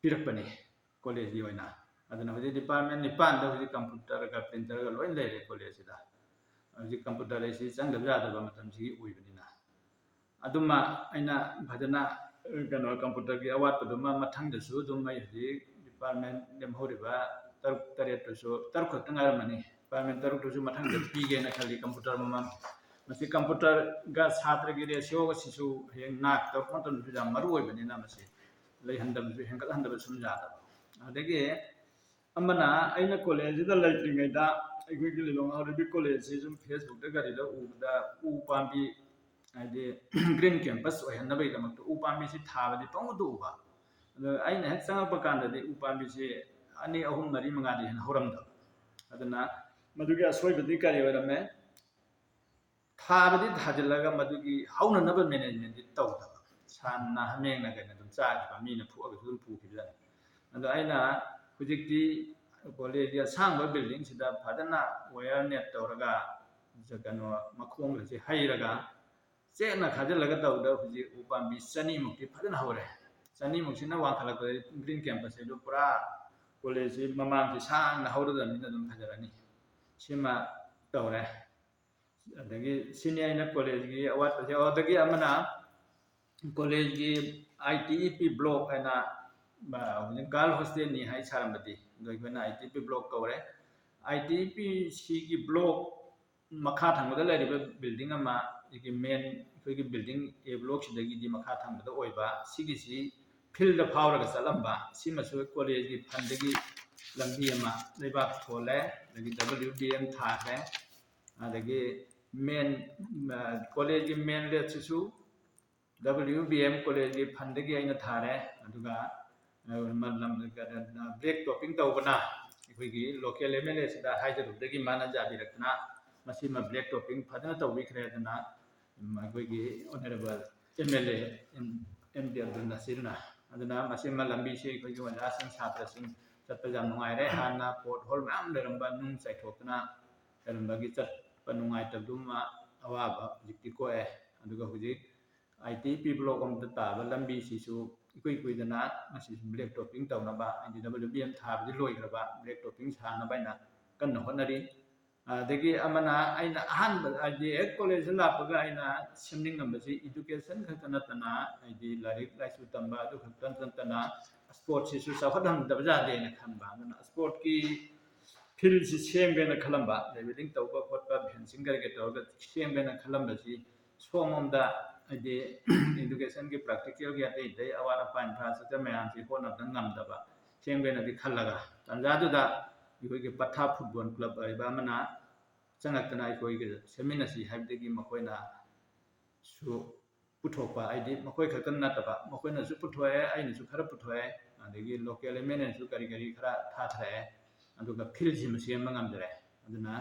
ꯄꯤꯔꯛꯄꯅꯤ ꯀꯣꯂꯦꯖꯀꯤ ꯑꯣꯏꯅ꯫ ꯑꯗꯨꯅ ꯍꯧꯖꯤꯛ ꯗꯤꯄꯥꯔꯠꯃꯦꯟ ꯅꯤꯄꯥꯟꯗ ꯍꯧꯖꯤꯛ ꯀꯝꯄ꯭ꯌꯨꯇꯔꯒ ꯄ꯭ꯔꯤꯟꯇꯔꯒ ꯂꯣꯏ ꯂꯩꯔꯦ ꯀꯣꯂꯦꯖꯁꯤꯗ꯫ ꯍꯧꯖꯤꯛ ꯀꯝꯄ꯭ꯌꯨꯇꯔ ꯑꯁꯤ ꯆꯪꯗꯕ ꯌꯥꯗꯕ ꯃꯇꯝꯁꯤꯒꯤ ꯑꯣꯏꯕꯅꯤꯅ꯫ ꯑꯗꯨꯃ ꯑꯩꯅ ꯐꯖꯅ, ꯀꯩꯅꯣ, ꯀꯝꯄ꯭ꯌꯨꯇꯔꯒꯤ ꯑꯋꯥꯠꯄꯗꯨꯃ ꯃꯊꯪꯗꯁꯨ ꯑꯗꯨꯝ ꯑꯩ ꯍꯧꯖꯤꯛ ꯗꯤꯄꯥꯔꯠꯃꯦꯟ ꯂꯦꯝꯍꯧꯔꯤꯕ ꯇꯔꯨꯛ ꯇꯔꯦꯠꯇꯨꯁꯨ, ꯇꯔꯨꯛ ꯈꯛꯇ ꯉꯥꯏꯔꯝꯃꯅꯤ, ꯗꯤꯄꯥꯔꯠꯃꯦꯟ ꯇꯔꯨꯛꯇꯨꯁꯨ ꯃꯊꯪꯗ ꯄꯤꯒꯦꯅ ꯈꯜꯂꯤ꯫ ꯀꯝꯄ꯭ꯌꯨꯇꯔ ꯑꯃꯃꯝ, ꯃꯁꯤ ꯀꯝꯄ꯭ꯌꯨꯇꯔꯒ ꯁꯥꯇ꯭ꯔꯒꯤ ꯔꯦꯁꯤꯌꯣꯒꯁꯤꯁꯨ ꯍꯌꯦꯡ ꯅꯥꯛ ꯇꯧꯔꯛꯄ ꯃꯇꯝꯗꯁꯨ ꯌꯥꯝ ꯃꯔꯨ ꯑꯣꯏꯕꯅꯤꯅ ꯃꯁꯤ ꯂꯩꯍꯟꯗꯕꯁꯨ, ꯍꯦꯟꯒꯠꯍꯟꯗꯕꯁꯨ ꯌꯥꯗꯕ꯫ ꯑꯗꯒꯤ ꯑꯃꯅ, ꯑꯩꯅ ꯀꯣꯂꯦꯖꯁꯤꯗ ꯂꯩꯇ꯭ꯔꯤꯉꯩꯗ ꯑꯩꯈꯣꯏꯒꯤ ꯂꯤꯂꯣꯡ ꯍꯥꯎꯔꯩꯕꯤ ꯀꯣꯂꯦꯖꯁꯤ ꯁꯨꯝ ꯐꯦꯁꯕꯨꯛꯇ ꯀꯔꯤꯗ ꯎꯕꯗ ꯎ ꯄꯥꯝꯕꯤ, ꯍꯥꯏꯗꯤ ꯒ꯭ꯔꯤꯟ ꯀꯦꯝꯄꯁ ꯑꯣꯏꯍꯟꯅꯕꯒꯤꯗꯃꯛꯇ ꯎ ꯄꯥꯝꯕꯤꯁꯤ ꯊꯥꯕꯗꯤ ꯄꯪꯎꯗ ꯎꯕ꯫ ꯑꯗꯣ ꯑꯩꯅ ꯍꯦꯛ ꯆꯪꯉꯛꯄ ꯀꯥꯟꯗꯗꯤ ꯎ ꯄꯥꯝꯕꯤꯁꯤ ꯑꯅꯤ, ꯑꯍꯨꯝ, ꯃꯔꯤ, ꯃꯉꯥꯗꯤ ꯍꯦꯟꯅ ꯍꯧꯔꯝꯗꯕ꯫ ꯑꯗꯨꯅ ꯃꯗꯨꯒꯤ ꯑꯁꯣꯏꯕꯗꯤ ꯀꯔꯤ ꯑꯣꯏꯔꯝꯃꯦ? ꯊꯥꯕꯗꯤ ꯊꯥꯖꯤꯜꯂꯒ ꯃꯗꯨꯒꯤ ꯍꯧꯅꯅꯕ ꯃꯦꯅꯦꯖꯃꯦꯟꯗꯤ ꯇꯧꯗꯕ꯫ ꯁꯟꯅ ꯍꯥꯃꯦꯡꯅ ꯀꯩꯅ ꯑꯗꯨꯝ ꯆꯥꯈꯤꯕ, ꯃꯤꯅ ꯐꯨꯛꯑꯒꯁꯨ ꯑꯗꯨꯝ ꯄꯨꯈꯤꯕꯖꯥꯠꯅꯤ꯫ ꯑꯗꯣ ꯑꯩꯅ ꯍꯧꯖꯤꯛꯇꯤ ꯀꯣꯂꯦꯖꯀꯤ ꯑꯁꯥꯡꯕ ꯕꯤꯜꯗꯤꯡꯁꯤꯗ ꯐꯖꯅ ꯋꯦꯌꯔ ꯅꯦꯠ ꯇꯧꯔꯒ, ꯀꯩꯅꯣ, ꯃꯈꯣꯡꯒꯁꯦ ꯍꯩꯔꯒ ꯆꯦꯠꯅ ꯈꯥꯖꯤꯜꯂꯒ ꯇꯧꯕꯗ ꯍꯧꯖꯤꯛ ꯎ ꯄꯥꯝꯕꯤ ꯆꯅꯤꯃꯨꯛꯇꯤ ꯐꯖꯅ ꯍꯧꯔꯦ꯫ ꯆꯅꯤꯃꯨꯛꯁꯤꯅ ꯋꯥꯡꯈꯠꯂꯛꯄꯗ ꯒ꯭ꯔꯤꯟ ꯀꯦꯝꯄꯁꯁꯤꯗ ꯄꯨꯔꯥ ꯀꯣꯂꯦꯖꯁꯤ ꯃꯃꯥꯡꯁꯤ ꯁꯥꯡꯅ ꯍꯧꯔꯗꯕꯅꯤꯅ ꯑꯗꯨꯝ ꯐꯖꯔꯅꯤ꯫ ꯁꯤꯃ ꯇꯧꯔꯦ꯫ ꯑꯗꯒꯤ ꯁꯤꯅꯤ ꯑꯩꯅ ꯀꯣꯂꯦꯖꯀꯤ ꯑꯋꯥꯠꯄꯁꯦ꯫ ꯑꯗꯒꯤ ꯑꯃꯅ ꯀꯣꯂꯦꯖꯀꯤ ꯑꯥꯏ ꯇꯤ ꯏ ꯄꯤ ꯕ꯭ꯂꯣꯛ ꯍꯥꯏꯅ, ꯑ, ꯍꯧꯖꯤꯛ ꯒꯥꯔꯜ ꯍꯣꯁꯇꯦꯜꯅꯤ ꯍꯥꯏ ꯁꯥꯔꯝꯕꯗꯤ, ꯑꯗꯣ ꯑꯩꯈꯣꯏꯅ ꯑꯥꯏ ꯇꯤ ꯏ ꯄꯤ ꯕ꯭ꯂꯣꯛ ꯀꯧꯔꯦ꯫ ꯑꯥꯏ ꯇꯤ ꯏ ꯄꯤ ꯁꯤꯒꯤ ꯕ꯭ꯂꯣꯛ ꯃꯈꯥ ꯊꯪꯕꯗ ꯂꯩꯔꯤꯕ ꯕꯤꯜꯗꯤꯡ ꯑꯃ, ꯑꯩꯒꯤ ꯃꯦꯟ, ꯑꯩꯈꯣꯏꯒꯤ ꯕꯤꯜꯗꯤꯡ ꯑꯦ ꯕ꯭ꯂꯣꯛꯁꯤꯗꯒꯤꯗꯤ ꯃꯈꯥ ꯊꯪꯕꯗ ꯑꯣꯏꯕ, ꯁꯤꯒꯤꯁꯤ ꯐꯤꯜꯗ ꯐꯥꯎꯔꯒ ꯆꯠꯂꯝꯕ ꯁꯤꯃꯁꯨ ꯀꯣꯂꯦꯖꯀꯤ ꯐꯟꯗꯒꯤ ꯂꯝꯕꯤ ꯑꯃ ꯂꯩꯕꯥꯛ ꯊꯣꯜꯂꯦ꯫ ꯑꯗꯒꯤ W B M ꯊꯥꯈ꯭ꯔꯦ꯫ ꯑꯗꯒꯤ ꯃꯦꯟ ꯀꯣꯂꯦꯖꯀꯤ ꯃꯦꯟ ꯂꯦꯠꯁꯤꯁꯨ W B M ꯀꯣꯂꯦꯖꯀꯤ ꯐꯟꯗꯒꯤ ꯑꯩꯅ ꯊꯥꯔꯦ꯫ ꯑꯗꯨꯒ ꯕ꯭ꯂꯦꯛ ꯇꯣꯞꯄꯤꯡ ꯇꯧꯕꯅ ꯑꯩꯈꯣꯏꯒꯤ ꯂꯣꯀꯦꯜ M L A ꯁꯤꯗ ꯍꯥꯏꯖꯔꯨꯕꯗꯒꯤ ꯃꯥꯅ ꯌꯥꯕꯤꯔꯛꯇꯅ ꯃꯁꯤꯃ ꯕ꯭ꯂꯦꯛ ꯇꯣꯞꯄꯤꯡ ꯐꯖꯅ ꯇꯧꯕꯤꯈ꯭ꯔꯦ꯫ ꯑꯗꯨꯅ ꯑꯩꯈꯣꯏꯒꯤ honourable M L A M D Abdul ꯅꯁꯤꯔꯅ꯫ ꯑꯗꯨꯅ ꯃꯁꯤꯃ ꯂꯝꯕꯤꯁꯤ ꯑꯩꯈꯣꯏꯒꯤ ꯑꯣꯖꯥꯁꯤꯡ ꯁꯥꯇ꯭ꯔꯁꯤꯡ ꯆꯠꯄ ꯌꯥꯝ ꯅꯨꯡꯉꯥꯏꯔꯦ꯫ ꯍꯥꯟꯅ ꯄꯣꯠ ꯍꯣꯜ ꯃꯌꯥꯝ ꯂꯩꯔꯝꯕ ꯅꯨꯡ ꯆꯥꯏꯊꯣꯛꯇꯅ ꯂꯩꯔꯝꯕꯒꯤ ꯆꯠꯄ ꯅꯨꯡꯉꯥꯏꯇꯕꯗꯨꯃ ꯑꯋꯥꯕ ꯍꯧꯖꯤꯛꯇꯤ ꯀꯣꯛꯑꯦ꯫ ꯑꯗꯨꯒ ꯍꯧꯖꯤꯛ I T P block ꯑꯃꯗ ꯇꯥꯕ ꯂꯝꯕꯤꯁꯤꯁꯨ ꯏꯀꯨꯏ ꯀꯨꯏꯗꯅ ꯃꯁꯤꯁꯨ ꯕ꯭ꯂꯦꯛ ꯇꯣꯞꯄꯤꯡ ꯇꯧꯅꯕ, ꯍꯥꯏꯗꯤ W B M ꯊꯥꯕꯗꯤ ꯂꯣꯏꯈ꯭ꯔꯕ, ꯕ꯭ꯂꯦꯛ ꯇꯣꯞꯄꯤꯡ ꯁꯥꯅꯕ ꯍꯥꯏꯅ ꯀꯟꯅ ꯍꯣꯠꯅꯔꯤ꯫ ꯑꯗꯒꯤ ꯑꯃꯅ ꯑꯩꯅ ꯑꯍꯥꯟꯕ ꯍꯥꯏꯗꯤ ꯍꯦꯛ ꯀꯣꯂꯦꯖꯇ ꯂꯥꯛꯄꯒ ꯑꯩꯅ ꯁꯦꯝꯅꯤꯡꯉꯝꯕꯁꯤ education ꯈꯛꯇ ꯅꯠꯇꯅ ꯍꯥꯏꯗꯤ ꯂꯥꯏꯔꯤꯛ ꯂꯥꯏꯁꯨ ꯇꯝꯕ ꯑꯗꯨ ꯈꯛꯇ ꯅꯠꯇꯅ sportꯁꯤꯁꯨ ꯆꯥꯎꯈꯠꯍꯟꯗꯕ ꯌꯥꯗꯦꯅ ꯈꯟꯕ꯫ ꯑꯗꯨꯅ sportꯀꯤ fieldꯁꯤ ꯁꯦꯝꯒꯦꯅ ꯈꯜꯂꯝꯕ, levelling ꯇꯧꯕ ꯈꯣꯠꯄ, fencing ꯀꯔꯤ ꯀꯔꯤ ꯇꯧꯔꯒ ꯁꯦꯝꯒꯦꯅ ꯈꯜꯂꯝꯕꯁꯤ ꯁꯣꯝꯂꯣꯝꯗ ꯍꯥꯏꯗꯤ educationꯒꯤ practicalꯒꯤ ꯑꯇꯩ ꯑꯇꯩ ꯑꯋꯥꯠ ꯑꯄꯥ infrastructure ꯃꯌꯥꯝꯁꯤ ꯍꯣꯠꯅꯕꯗ ꯉꯝꯗꯕ, ꯁꯦꯝꯒꯦꯅꯗꯤ ꯈꯜꯂꯒ ꯇꯥꯟꯖꯥꯗꯨꯗ ꯑꯩꯈꯣꯏꯒꯤ ꯄꯊꯥ football club ꯍꯥꯏꯕ ꯑꯃꯅ ꯆꯪꯉꯛꯇꯅ ꯑꯩꯈꯣꯏꯒꯤ ꯁꯦꯝꯃꯤꯟꯅꯁꯤ ꯍꯥꯏꯕꯗꯒꯤ ꯃꯈꯣꯏꯅꯁꯨ ꯄꯨꯊꯣꯛꯄ, ꯍꯥꯏꯗꯤ ꯃꯈꯣꯏ ꯈꯛꯇ ꯅꯠꯇꯕ ꯃꯈꯣꯏꯅꯁꯨ ꯄꯨꯊꯣꯛꯑꯦ, ꯑꯩꯅꯁꯨ ꯈꯔ ꯄꯨꯊꯣꯛꯑꯦ, ꯑꯗꯒꯤ local M L Aꯅꯁꯨ ꯀꯔꯤ ꯀꯔꯤ ꯈꯔ ꯊꯥꯊꯔꯛꯑꯦ꯫ ꯑꯗꯨꯒ fieldꯁꯤꯃ ꯁꯦꯝꯕ ꯉꯝꯗ꯭ꯔꯦ꯫ ꯑꯗꯨꯅ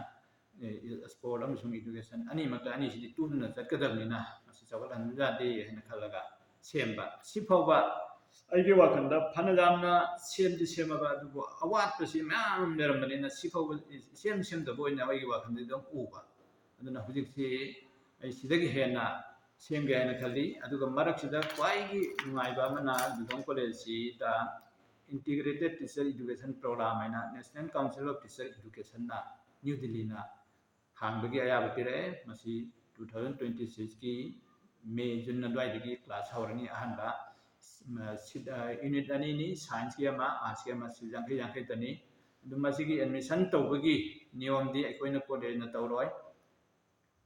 sport ꯑꯃꯁꯨꯡ education ꯑꯅꯤꯃꯛꯇ ꯑꯅꯤꯁꯤꯗꯤ ꯇꯨꯗꯨꯅ ꯆꯠꯀꯗꯕꯅꯤꯅ ꯃꯁꯤ ꯆꯥꯎꯈꯠꯍꯟꯕ ꯌꯥꯗꯦ ꯍꯥꯏꯅ ꯈꯜꯂꯒ ꯁꯦꯝꯕ꯫ ꯁꯤꯐꯥꯎꯕ ꯑꯩꯒꯤ ꯋꯥꯈꯜꯗ ꯐꯅ ꯌꯥꯝꯅ ꯁꯦꯝꯗꯤ ꯁꯦꯝꯃꯕ, ꯑꯗꯨꯕꯨ ꯑꯋꯥꯠꯄꯁꯤ ꯃꯌꯥꯝ ꯂꯩꯔꯝꯕꯅꯤꯅ ꯁꯤꯐꯥꯎꯕ ꯏꯁꯦꯝ ꯁꯦꯝꯗꯕ ꯑꯣꯏꯅ ꯑꯩꯒꯤ ꯋꯥꯈꯜꯗ ꯑꯗꯨꯝ ꯎꯕ꯫ ꯑꯗꯨꯅ ꯍꯧꯖꯤꯛꯁꯤ ꯑꯩ ꯁꯤꯗꯒꯤ ꯍꯦꯟꯅ ꯁꯦꯝꯒꯦ ꯍꯥꯏꯅ ꯈꯜꯂꯤ꯫ ꯑꯗꯨꯒ ꯃꯔꯛꯁꯤꯗ ꯈ꯭ꯋꯥꯏꯒꯤ ꯅꯨꯡꯉꯥꯏꯕ ꯑꯃꯅ ꯗꯤꯗꯣꯡ ꯀꯣꯂꯦꯖꯁꯤꯗ Integrated Teacher Education Program ꯍꯥꯏꯅ National Council of Teacher Educationꯅ ꯅ꯭ꯌꯨ ꯗꯤꯜꯂꯤꯅ ꯍꯥꯡꯕꯒꯤ ꯑꯌꯥꯕ ꯄꯤꯔꯛꯑꯦ꯫ ꯃꯁꯤ two thousand twenty sixꯀꯤ ꯃꯦ ꯖꯨꯟ ꯑꯗꯨꯋꯥꯏꯗꯒꯤ class ꯍꯧꯔꯅꯤ꯫ ꯑꯍꯥꯟꯕ unit ꯑꯅꯤꯅꯤ, scienceꯀꯤ ꯑꯃ, artsꯀꯤ ꯑꯃ, seat ꯌꯥꯡꯈꯩ ꯌꯥꯡꯈꯩꯇꯅꯤ꯫ ꯑꯗꯨ ꯃꯁꯤꯒꯤ admission ꯇꯧꯕꯒꯤ ꯅꯤꯌꯣꯝꯗꯤ ꯑꯩꯈꯣꯏꯅ ꯀꯣꯂꯦꯖꯅ ꯇꯧꯔꯣꯏ꯫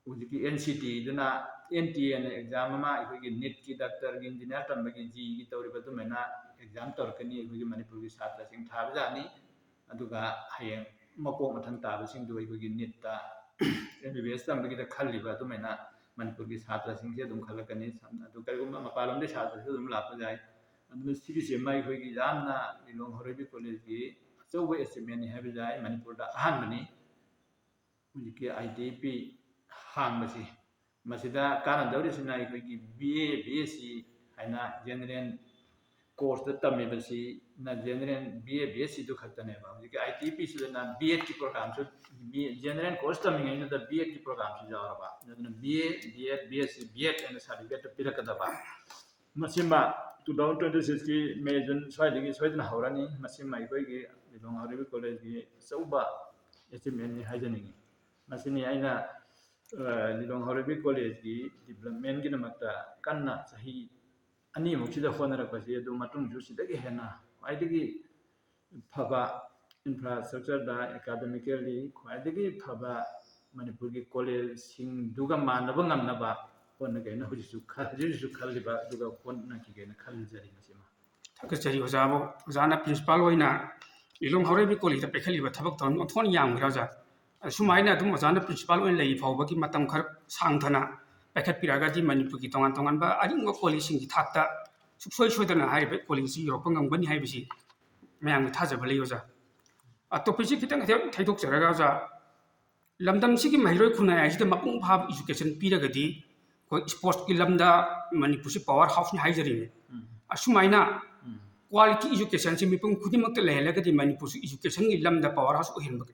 ꯍꯧꯖꯤꯛꯀꯤ N C Tꯗꯨꯅ ꯑꯦꯟ ꯇꯤ ꯑꯦꯅ ꯑꯦꯛꯖꯥꯝ ꯑꯃ, ꯑꯩꯈꯣꯏꯒꯤ ꯅꯤꯠꯀꯤ, ꯗꯥꯛꯇꯔꯒꯤ, ꯏꯟꯖꯤꯅꯤꯌꯥꯔ ꯇꯝꯕꯒꯤ, ꯖꯤꯒꯤ ꯇꯧꯔꯤꯕ ꯑꯗꯨꯃꯥꯏꯅ ꯑꯦꯛꯖꯥꯝ ꯇꯧꯔꯛꯀꯅꯤ꯫ ꯑꯩꯈꯣꯏꯒꯤ ꯃꯅꯤꯄꯨꯔꯒꯤ ꯁꯥꯇ꯭ꯔꯁꯤꯡ ꯊꯥꯕꯖꯥꯠꯅꯤ꯫ ꯑꯗꯨꯒ ꯍꯌꯦꯡ ꯃꯀꯣꯛ ꯃꯊꯪ ꯇꯥꯕꯁꯤꯡꯗꯨ ꯑꯩꯈꯣꯏꯒꯤ ꯅꯤꯠꯇ ꯑꯦꯝ ꯕꯤ ꯕꯤ ꯑꯦꯁ ꯇꯝꯕꯒꯤꯗ ꯈꯜꯂꯤꯕ ꯑꯗꯨꯃꯥꯏꯅ ꯃꯅꯤꯄꯨꯔꯒꯤ ꯁꯥꯇ꯭ꯔꯁꯤꯡꯁꯦ ꯑꯗꯨꯝ ꯈꯜꯂꯛꯀꯅꯤ꯫ ꯑꯗꯨ ꯀꯔꯤꯒꯨꯝꯕ ꯃꯄꯥꯟꯂꯣꯝꯗꯒꯤ ꯁꯥꯇ꯭ꯔꯁꯨ ꯑꯗꯨꯝ ꯂꯥꯛꯄ ꯌꯥꯏ꯫ ꯑꯗꯨꯅ ꯁꯤꯒꯤꯁꯤꯃ ꯑꯩꯈꯣꯏꯒꯤ ꯌꯥꯝꯅ ꯂꯤꯂꯣꯡ ꯍꯥꯎꯔꯩꯕꯤ ꯀꯣꯂꯦꯖꯀꯤ ꯑꯆꯧꯕ ꯑꯦꯆꯤꯞꯃꯦꯟꯅꯤ ꯍꯥꯏꯕ ꯌꯥꯏ꯫ ꯃꯅꯤꯄꯨꯔꯗ ꯑꯍꯥꯟꯕꯅꯤ ꯍꯧꯖꯤꯛꯀꯤ ꯑꯥꯏ ꯇꯤ ꯄꯤ ꯍꯥꯡꯕꯁꯤ꯫ ꯃꯁꯤꯗ ꯀꯥꯟꯅꯗꯧꯔꯤꯁꯤꯅ ꯑꯩꯈꯣꯏꯒꯤ B A, B S C ꯍꯥꯏꯅ ꯖꯦꯅꯔꯦꯜ ꯀꯣꯔꯁꯇ ꯇꯝꯃꯤꯕꯁꯤꯅ general B A, B S ꯁꯤꯗꯨ ꯈꯛꯇꯅꯦꯕ꯫ ꯍꯧꯖꯤꯛꯀꯤ ꯑꯥꯏ ꯇꯤ ꯄꯤꯁꯤꯗꯅ ꯕꯤ ꯑꯦꯗꯀꯤ ꯄ꯭ꯔꯣꯒ꯭ꯔꯥꯝꯁꯨ, ꯖꯦꯅꯔꯦꯜ ꯀꯣꯔꯁ ꯇꯝꯃꯤꯉꯩꯗꯨꯗ ꯕꯤ ꯑꯦꯗꯀꯤ ꯄ꯭ꯔꯣꯒ꯭ꯔꯥꯝꯁꯨ ꯌꯥꯎꯔꯕ꯫ ꯑꯗꯨꯅ B A, B Ed, B S C, B Ed ꯍꯥꯏꯅ ꯁꯥꯔꯇꯤꯐꯤꯀꯦꯠꯇꯨ ꯄꯤꯔꯛꯀꯗꯕ꯫ ꯃꯁꯤꯃ ꯇꯨ ꯊꯥꯎꯖꯟ ꯇ꯭ꯋꯦꯟꯇꯤ ꯁꯤꯛꯁꯀꯤ ꯃꯦ, ꯖꯨꯟ ꯁ꯭ꯋꯥꯏꯗꯒꯤ ꯁꯣꯏꯗꯅ ꯍꯧꯔꯅꯤ꯫ ꯃꯁꯤꯃ ꯑꯩꯈꯣꯏꯒꯤ ꯂꯤꯂꯣꯡ ꯍꯥꯎꯔꯩꯕꯤ ꯀꯣꯂꯦꯖꯀꯤ ꯑꯆꯧꯕ ꯑꯦꯆꯤꯞꯃꯦꯟꯅꯤ ꯍꯥꯏꯖꯅꯤꯡꯉꯤ꯫ ꯃꯁꯤꯅꯤ ꯑꯩꯅ, ꯑ, ꯂꯤꯂꯣꯡ ꯍꯥꯎꯔꯩꯕꯤ ꯀꯣꯂꯦꯖꯀꯤ ꯗꯤꯕ꯭ꯂꯞꯃꯦꯟꯒꯤꯗꯃꯛꯇ ꯀꯟꯅ ꯆꯍꯤ ꯑꯅꯤꯃꯨꯛꯁꯤꯗ ꯍꯣꯠꯅꯔꯛꯄꯁꯤ, ꯑꯗꯨ ꯃꯇꯨꯡꯁꯨ ꯁꯤꯗꯒꯤ ꯍꯦꯟꯅ ꯈ꯭ꯋꯥꯏꯗꯒꯤ ꯐꯕ ꯏꯟꯐ꯭ꯔꯥꯁ꯭ꯇ꯭ꯔꯛꯆꯔꯗ, ꯑꯦꯀꯥꯗꯃꯤꯀꯦꯜꯂꯤ ꯈ꯭ꯋꯥꯏꯗꯒꯤ ꯐꯕ ꯃꯅꯤꯄꯨꯔꯒꯤ ꯀꯣꯂꯦꯖꯁꯤꯡꯗꯨꯒ ꯃꯥꯟꯅꯕ ꯉꯝꯅꯕ ꯍꯣꯠꯅꯒꯦꯅ ꯍꯧꯖꯤꯛꯁꯨ ꯈ-, ꯍꯧꯖꯤꯛ ꯍꯧꯖꯤꯛꯁꯨ ꯈꯜꯂꯤꯕ, ꯑꯗꯨꯒ ꯍꯣꯠꯅꯈꯤꯒꯦꯅ ꯈꯜꯖꯔꯤ꯫ ꯃꯁꯤꯃ ꯊꯥꯒꯠꯆꯔꯤ ꯑꯣꯖꯥꯕꯨ꯫ ꯑꯣꯖꯥꯅ ꯄ꯭ꯔꯤꯟꯁꯤꯄꯥꯜ ꯑꯣꯏꯅ ꯂꯤꯂꯣꯡ ꯍꯥꯎꯔꯩꯕꯤ ꯀꯣꯂꯦꯖꯇ ꯄꯥꯏꯈꯠꯂꯤꯕ ꯊꯕꯛ ꯊꯧꯔꯝ ꯑꯣꯟꯊꯣꯛꯅ ꯌꯥꯝꯈ꯭ꯔꯦ ꯑꯣꯖꯥ꯫ ꯑꯁꯨꯃꯥꯏꯅ ꯑꯗꯨꯝ ꯑꯣꯖꯥꯅ ꯄ꯭ꯔꯤꯟꯁꯤꯄꯥꯜ ꯑꯣꯏꯅ ꯂꯩꯔꯤ ꯐꯥꯎꯕꯒꯤ ꯃꯇꯝ ꯈꯔ ꯁꯥꯡꯊꯅ ꯄꯥꯏꯈꯠꯄꯤꯔꯛꯑꯒꯗꯤ ꯃꯅꯤꯄꯨꯔꯒꯤ ꯇꯣꯉꯥꯟ ꯇꯣꯉꯥꯟꯕ ꯑꯔꯤꯡꯕ ꯀꯣꯂꯦꯖꯁꯤꯡꯒꯤ ꯊꯥꯛꯇ ꯁꯨꯡꯁꯣꯏ ꯁꯣꯏꯗꯅ ꯍꯥꯏꯔꯤꯕ ꯀꯣꯂꯦꯖꯁꯤ ꯌꯧꯔꯛꯄ ꯉꯝꯒꯅꯤ ꯍꯥꯏꯕꯁꯤ ꯃꯌꯥꯝꯒꯤ ꯊꯥꯖꯕ ꯂꯩ ꯑꯣꯖꯥ꯫ ꯑ, ꯇꯣꯄꯤꯛꯁꯤ ꯈꯤꯇꯪ ꯈꯤꯇꯪ ꯊꯩꯗꯣꯛꯆꯔꯒ ꯑꯣꯖꯥ, ꯂꯝꯗꯝꯁꯤꯒꯤ ꯃꯍꯩꯔꯣꯏ ꯈꯨꯟꯅꯥꯏ ꯑꯁꯤꯗ ꯃꯄꯨꯡ ꯐꯥꯕ ꯏꯖꯨꯀꯦꯁꯟ ꯄꯤꯔꯒꯗꯤ ꯑꯩꯈꯣꯏ ꯁ꯭ꯄꯣꯔꯠꯁꯀꯤ ꯂꯝꯗ ꯃꯅꯤꯄꯨꯔꯁꯤ ꯄꯋꯥꯔ ꯍꯥꯎꯁꯅꯤ ꯍꯥꯏꯖꯔꯤꯅꯤ꯫ ꯎꯝ꯫ ꯑꯁꯨꯃꯥꯏꯅ ꯎꯝ꯫ ꯀ꯭ꯋꯥꯂꯤꯇꯤ ꯏꯖꯨꯀꯦꯁꯟꯁꯤ ꯃꯤꯄꯨꯝ ꯈꯨꯗꯤꯡꯃꯛꯇ ꯂꯩꯍꯜꯂꯒꯗꯤ ꯃꯅꯤꯄꯨꯔꯁꯨ ꯏꯖꯨꯀꯦꯁꯟꯒꯤ ꯂꯝꯗ ꯄꯋꯥꯔ ꯍꯥꯎꯁ ꯑꯣꯏꯍꯟꯕ,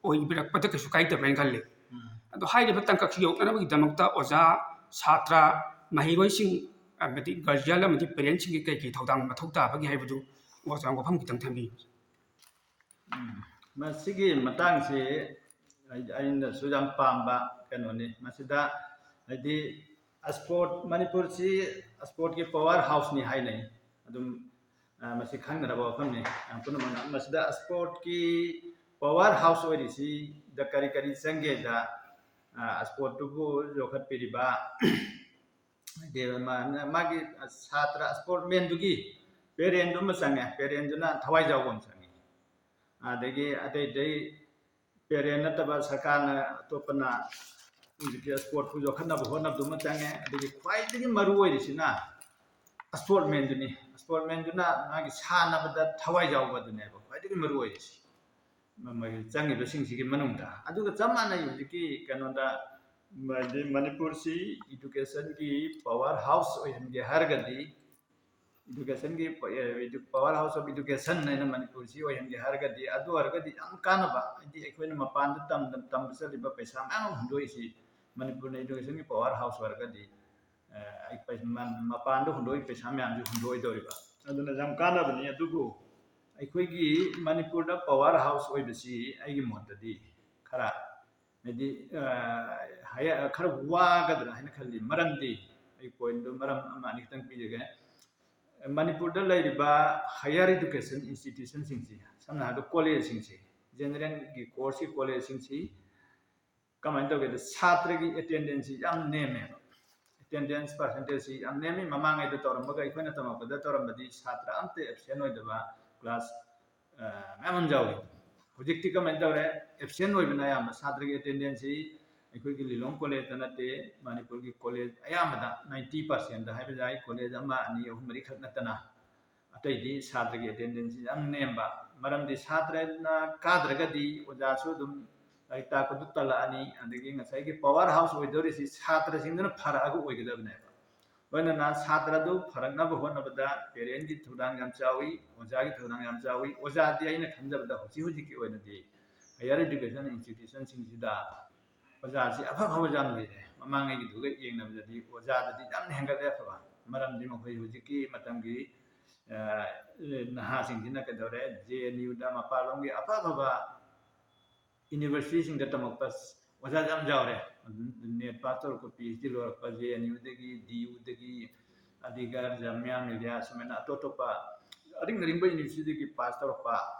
ꯑꯣꯏꯕꯤꯔꯛꯄꯗ ꯀꯩꯁꯨ ꯀꯥꯏꯗꯕ꯭ꯔꯅ ꯈꯜꯂꯤ꯫ ꯎꯝ꯫ ꯑꯗꯣ ꯍꯥꯏꯔꯤꯕ ꯇꯥꯡꯀꯛꯁꯤ ꯌꯧꯅꯅꯕꯒꯤꯗꯃꯛꯇ ꯑꯣꯖꯥ, ꯁꯥꯇ꯭ꯔ, ꯃꯍꯩꯔꯣꯏꯁꯤꯡ, ꯑꯃꯗꯤ ꯒꯥꯔꯖꯤꯌꯥꯟ ꯑꯃꯗꯤ ꯄꯦꯔꯦꯟꯁꯁꯤꯡꯒꯤ ꯀꯩ ꯀꯩ ꯊꯧꯗꯥꯡ ꯃꯊꯧ ꯇꯥꯕꯒꯦ ꯍꯥꯏꯕꯗꯨ ꯑꯣꯖꯥ ꯋꯥꯐꯝ ꯈꯤꯇꯪ ꯊꯝꯕꯤꯌꯨ꯫ ꯎꯝ, ꯃꯁꯤꯒꯤ ꯃꯇꯥꯡꯁꯤ ꯑꯩ-, ꯑꯩꯅꯁꯨ ꯌꯥꯝ ꯄꯥꯝꯕ ꯀꯩꯅꯣꯅꯤ꯫ ꯃꯁꯤꯗ ꯍꯥꯏꯗꯤ ꯁ꯭ꯄꯣꯔꯠ, ꯃꯅꯤꯄꯨꯔꯁꯤ ꯁ꯭ꯄꯣꯔꯠꯀꯤ ꯄꯋꯥꯔ ꯍꯥꯎꯁꯅꯤ ꯍꯥꯏꯅꯩ꯫ ꯑꯗꯨꯝ, ꯑ, ꯃꯁꯤ ꯈꯪꯅꯔꯕ ꯋꯥꯐꯝꯅꯤ ꯃꯌꯥꯝ ꯄꯨꯝꯅꯃꯛꯅ꯫ ꯃꯁꯤꯗ ꯁ꯭ꯄꯣꯔꯠꯀꯤ ꯄꯋꯥꯔ ꯍꯥꯎꯁ ꯑꯣꯏꯔꯤꯁꯤꯗ ꯀꯔꯤ ꯀꯔꯤ ꯆꯪꯒꯦꯗ, ꯁ꯭ꯄꯣꯔꯠꯇꯨꯕꯨ ꯌꯣꯛꯈꯠꯄꯤꯔꯤꯕ, ꯍꯥꯏꯗꯤ ꯃꯥꯒꯤ ꯁꯥꯇ꯭ꯔ ꯁ꯭ꯄꯣꯔꯠꯃꯦꯟꯗꯨꯒꯤ ꯄꯦꯔꯦꯟꯗꯨ ꯑꯃ ꯆꯪꯉꯦ, ꯄꯦꯔꯦꯟꯗꯨꯅ ꯊꯋꯥꯏ ꯌꯥꯎꯕ ꯑꯃ ꯆꯪꯉꯤ꯫ ꯑꯗꯒꯤ ꯑꯇꯩ ꯑꯇꯩ ꯄꯦꯔꯦꯟ ꯅꯠꯇꯕ ꯁꯔꯀꯥꯔꯅ ꯑꯇꯣꯞꯄꯅ ꯍꯧꯖꯤꯛꯀꯤ ꯁ꯭ꯄꯣꯔꯠꯄꯨ ꯌꯣꯛꯈꯠꯅꯕ ꯍꯣꯠꯅꯕꯗꯨ ꯑꯃ ꯆꯪꯉꯦ꯫ ꯑꯗꯒꯤ ꯈ꯭ꯋꯥꯏꯗꯒꯤ ꯃꯔꯨ ꯑꯣꯏꯔꯤꯁꯤꯅ ꯁ꯭ꯄꯣꯔꯠꯃꯦꯟꯗꯨꯅꯤ꯫ ꯁ꯭ꯄꯣꯔꯠꯃꯦꯟꯗꯨꯅ ꯃꯥꯒꯤ ꯁꯥꯟꯅꯕꯗ ꯊꯋꯥꯏ ꯌꯥꯎꯕꯗꯨꯅꯦꯕ ꯈ꯭ꯋꯥꯏꯗꯒꯤ ꯃꯔꯨ ꯑꯣꯏꯔꯤꯁꯤ ꯃ- ꯃꯣꯏꯒꯤ ꯆꯪꯉꯤꯕꯁꯤꯡꯁꯤꯒꯤ ꯃꯅꯨꯡꯗ꯫ ꯑꯗꯨꯒ ꯆꯞ ꯃꯥꯟꯅꯩ ꯍꯧꯖꯤꯛꯀꯤ ꯀꯩꯅꯣꯗ, ꯍꯥꯏꯗꯤ ꯃꯅꯤꯄꯨꯔꯁꯤ ꯏꯗꯨꯀꯦꯁꯟꯒꯤ ꯄꯋꯥꯔ ꯍꯥꯎꯁ ꯑꯣꯏꯍꯟꯒꯦ ꯍꯥꯏꯔꯒꯗꯤ, ꯏꯗꯨꯀꯦꯁꯟꯒꯤ ꯄꯋꯥꯔ ꯍꯥꯎꯁ ꯑꯣꯐ ꯏꯗꯨꯀꯦꯁꯟ ꯍꯥꯏꯅ ꯃꯅꯤꯄꯨꯔꯁꯤ ꯑꯣꯏꯍꯟꯒꯦ ꯍꯥꯏꯔꯒꯗꯤ, ꯑꯗꯨ ꯑꯣꯏꯔꯒꯗꯤ ꯌꯥꯝ ꯀꯥꯟꯅꯕ, ꯍꯥꯏꯗꯤ ꯑꯩꯈꯣꯏꯅ ꯃꯄꯥꯟꯗ ꯇꯝꯕ ꯆꯠꯂꯤꯕ ꯄꯩꯁꯥ ꯃꯌꯥꯝ ꯑꯃ ꯍꯨꯟꯗꯣꯛꯏꯁꯤ ꯃꯅꯤꯄꯨꯔꯅ ꯏꯗꯨꯀꯦꯁꯟꯒꯤ ꯄꯋꯥꯔ ꯍꯥꯎꯁ ꯑꯣꯏꯔꯒꯗꯤ, ꯑ, ꯑꯩ ꯄꯩ- ꯃ- ꯃꯄꯥꯟꯗ ꯍꯨꯟꯗꯣꯛꯏ ꯄꯩꯁꯥ ꯃꯌꯥꯝꯁꯤ ꯍꯨꯟꯗꯣꯛꯑꯣꯏꯗꯧꯔꯤꯕ꯫ ꯑꯗꯨꯅ ꯌꯥꯝ ꯀꯥꯟꯅꯕꯅꯤ꯫ ꯑꯗꯨꯕꯨ ꯑꯩꯈꯣꯏꯒꯤ ꯃꯅꯤꯄꯨꯔꯗ ꯄꯋꯥꯔ ꯍꯥꯎꯁ ꯑꯣꯏꯕꯁꯤ ꯑꯩꯒꯤ ꯃꯣꯠꯇꯗꯤ ꯈꯔ, ꯍꯥꯏꯗꯤ, ꯑ, ꯍꯥꯏꯌ- ꯈꯔ ꯋꯥꯒꯗ꯭ꯔꯥ ꯍꯥꯏꯅ ꯈꯜꯂꯤ꯫ ꯃꯔꯝꯗꯤ ꯑꯩ ꯄꯣꯏꯟꯗꯨ ꯃꯔꯝ ꯑꯃ ꯑꯅꯤ ꯈꯛꯇꯪ ꯄꯤꯖꯒꯦ꯫ ꯃꯅꯤꯄꯨꯔꯗ ꯂꯩꯔꯤꯕ ꯍꯥꯌꯔ ꯏꯗꯨꯀꯦꯁꯟ ꯏꯟꯁꯇꯤꯇ꯭ꯌꯨꯁꯟꯁꯤꯡꯁꯤ, ꯁꯝꯅ ꯍꯥꯏꯔꯕꯗ ꯀꯣꯂꯦꯖꯁꯤꯡꯁꯤ, ꯖꯦꯅꯦꯔꯦꯜꯒꯤ ꯀꯣꯔꯁꯀꯤ ꯀꯣꯂꯦꯖꯁꯤꯡꯁꯤ ꯀꯃꯥꯏꯅ ꯇꯧꯒꯦꯗ, ꯁꯥꯇ꯭ꯔꯒꯤ ꯑꯦꯇꯦꯟꯗꯦꯟꯁꯁꯤ ꯌꯥꯝ ꯅꯦꯝꯃꯦꯕ꯫ ꯑꯦꯇꯦꯟꯗꯦꯟꯁ ꯄꯥꯔꯁꯦꯟꯇꯦꯖꯁꯤ ꯌꯥꯝ ꯅꯦꯝꯃꯤ꯫ ꯃꯃꯥꯡꯉꯩꯗ ꯇꯧꯔꯝꯕꯒ ꯑꯩꯈꯣꯏꯅ ꯇꯝꯃꯛꯄꯗ ꯇꯧꯔꯝꯕꯗꯤ ꯁꯥꯇ꯭ꯔ ꯑꯝꯇ ꯑꯦꯕꯁꯦꯟ ꯑꯣꯏꯗꯕ ꯀ꯭ꯂꯥꯁ, ꯑ, ꯃꯌꯥꯝ ꯑꯃ ꯌꯥꯎꯏ꯫ ꯍꯧꯖꯤꯛꯇꯤ ꯀꯃꯥꯏꯅ ꯇꯧꯔꯦ? ꯑꯦꯕꯁꯦꯟ ꯑꯣꯏꯕꯅ ꯑꯌꯥꯝꯕ꯫ ꯁꯥꯇ꯭ꯔꯒꯤ ꯑꯦꯇꯦꯟꯗꯦꯟꯁꯁꯤ ꯑꯩꯈꯣꯏꯒꯤ ꯂꯤꯂꯣꯡ ꯀꯣꯂꯦꯖꯇ ꯅꯠꯇꯦ, ꯃꯅꯤꯄꯨꯔꯒꯤ ꯀꯣꯂꯦꯖ ꯑꯌꯥꯝꯕꯗ ꯅꯥꯏꯟꯇꯤ ꯄꯥꯔꯁꯦꯟꯗ ꯍꯥꯏꯕ ꯌꯥꯏ, ꯀꯣꯂꯦꯖ ꯑꯃ, ꯑꯅꯤ, ꯑꯍꯨꯝ, ꯃꯔꯤꯈꯛ ꯅꯠꯇꯅ ꯑꯇꯩꯗꯤ ꯁꯥꯇ꯭ꯔꯒꯤ ꯑꯦꯇꯦꯟꯗꯦꯟꯁꯁꯤ ꯌꯥꯝ ꯅꯦꯝꯕ꯫ ꯃꯔꯝꯗꯤ ꯁꯥꯇ꯭ꯔꯅ ꯀꯥꯗ꯭ꯔꯒꯗꯤ ꯑꯣꯖꯥꯁꯨ ꯑꯗꯨꯝ ꯂꯥꯏꯔꯤꯛ ꯇꯥꯛꯄꯗꯨ ꯇꯜꯂꯛꯑꯅꯤ꯫ ꯑꯗꯒꯤ ꯉꯁꯥꯏꯒꯤ ꯄꯋꯥꯔ ꯍꯥꯎꯁ ꯑꯣꯏꯗꯧꯔꯤꯁꯤ ꯁꯥꯇ꯭ꯔꯁꯤꯡꯗꯨꯅ ꯐꯔꯛꯑꯒ ꯑꯣꯏꯒꯗꯕꯅꯦꯕ꯫ ꯂꯣꯏꯅꯅ ꯁꯥꯇ꯭ꯔꯗꯨ ꯐꯔꯛꯅꯕ ꯍꯣꯠꯅꯕꯗ ꯄꯦꯔꯦꯟꯒꯤ ꯊꯧꯗꯥꯡ ꯌꯥꯝ ꯆꯥꯎꯏ, ꯑꯣꯖꯥꯒꯤ ꯊꯧꯗꯥꯡ ꯌꯥꯝ ꯆꯥꯎꯏ꯫ ꯑꯣꯖꯥꯗꯤ ꯑꯩꯅ ꯈꯟꯖꯕꯗ ꯍꯧꯖꯤꯛ ꯍꯧꯖꯤꯛꯀꯤ ꯑꯣꯏꯅꯗꯤ ꯍꯥꯌꯔ ꯏꯗꯨꯀꯦꯁꯟ ꯏꯟꯁꯇꯤꯇ꯭ꯌꯨꯁꯟꯁꯤꯡꯁꯤꯗ ꯑꯣꯖꯥꯁꯤ ꯑꯐ ꯑꯐꯕ ꯌꯥꯝ ꯂꯩꯔꯦ꯫ ꯃꯃꯥꯡꯉꯩꯒꯤꯗꯨꯒ ꯌꯦꯡꯅꯕꯗꯗꯤ ꯑꯣꯖꯥꯗꯗꯤ ꯌꯥꯝ ꯍꯦꯟꯒꯠꯂꯦ ꯑꯐꯕ꯫ ꯃꯔꯝꯗꯤ ꯃꯈꯣꯏ ꯍꯧꯖꯤꯛꯀꯤ ꯃꯇꯝꯒꯤ, ꯑ, ꯅꯍꯥꯁꯤꯡꯁꯤꯅ ꯀꯩꯗꯧꯔꯦ, ꯖꯦ ꯑꯦꯟ ꯌꯨꯗ ꯃꯄꯥꯟꯂꯣꯝꯒꯤ ꯑꯐ ꯑꯐꯕ ꯌꯨꯅꯤꯚꯔꯁꯤꯇꯤꯁꯤꯡꯗ ꯇꯝꯃꯛꯄ ꯑꯣꯖꯥ ꯌꯥꯝ ꯌꯥꯎꯔꯦ꯫ ꯅꯦꯠ ꯄꯥꯁ ꯇꯧꯔꯛꯄ, ꯄꯤ ꯑꯩꯆ ꯗꯤ ꯂꯣꯏꯔꯛꯄ, ꯖꯦ ꯑꯦꯟ ꯌꯨꯗꯒꯤ, ꯗꯤ ꯌꯨꯗꯒꯤ, ꯑꯂꯤꯒꯔ, ꯖꯥꯃꯤꯌꯥ ꯃꯤꯂꯤꯌꯥ, ꯁꯨꯃꯥꯏꯅ ꯑꯇꯣꯞ ꯑꯇꯣꯞꯄ ꯑꯔꯤꯡ ꯑꯔꯤꯡꯕ ꯌꯨꯅꯤꯚꯔꯁꯤꯇꯤꯗꯒꯤ ꯄꯥꯁ ꯇꯧꯔꯛꯄ,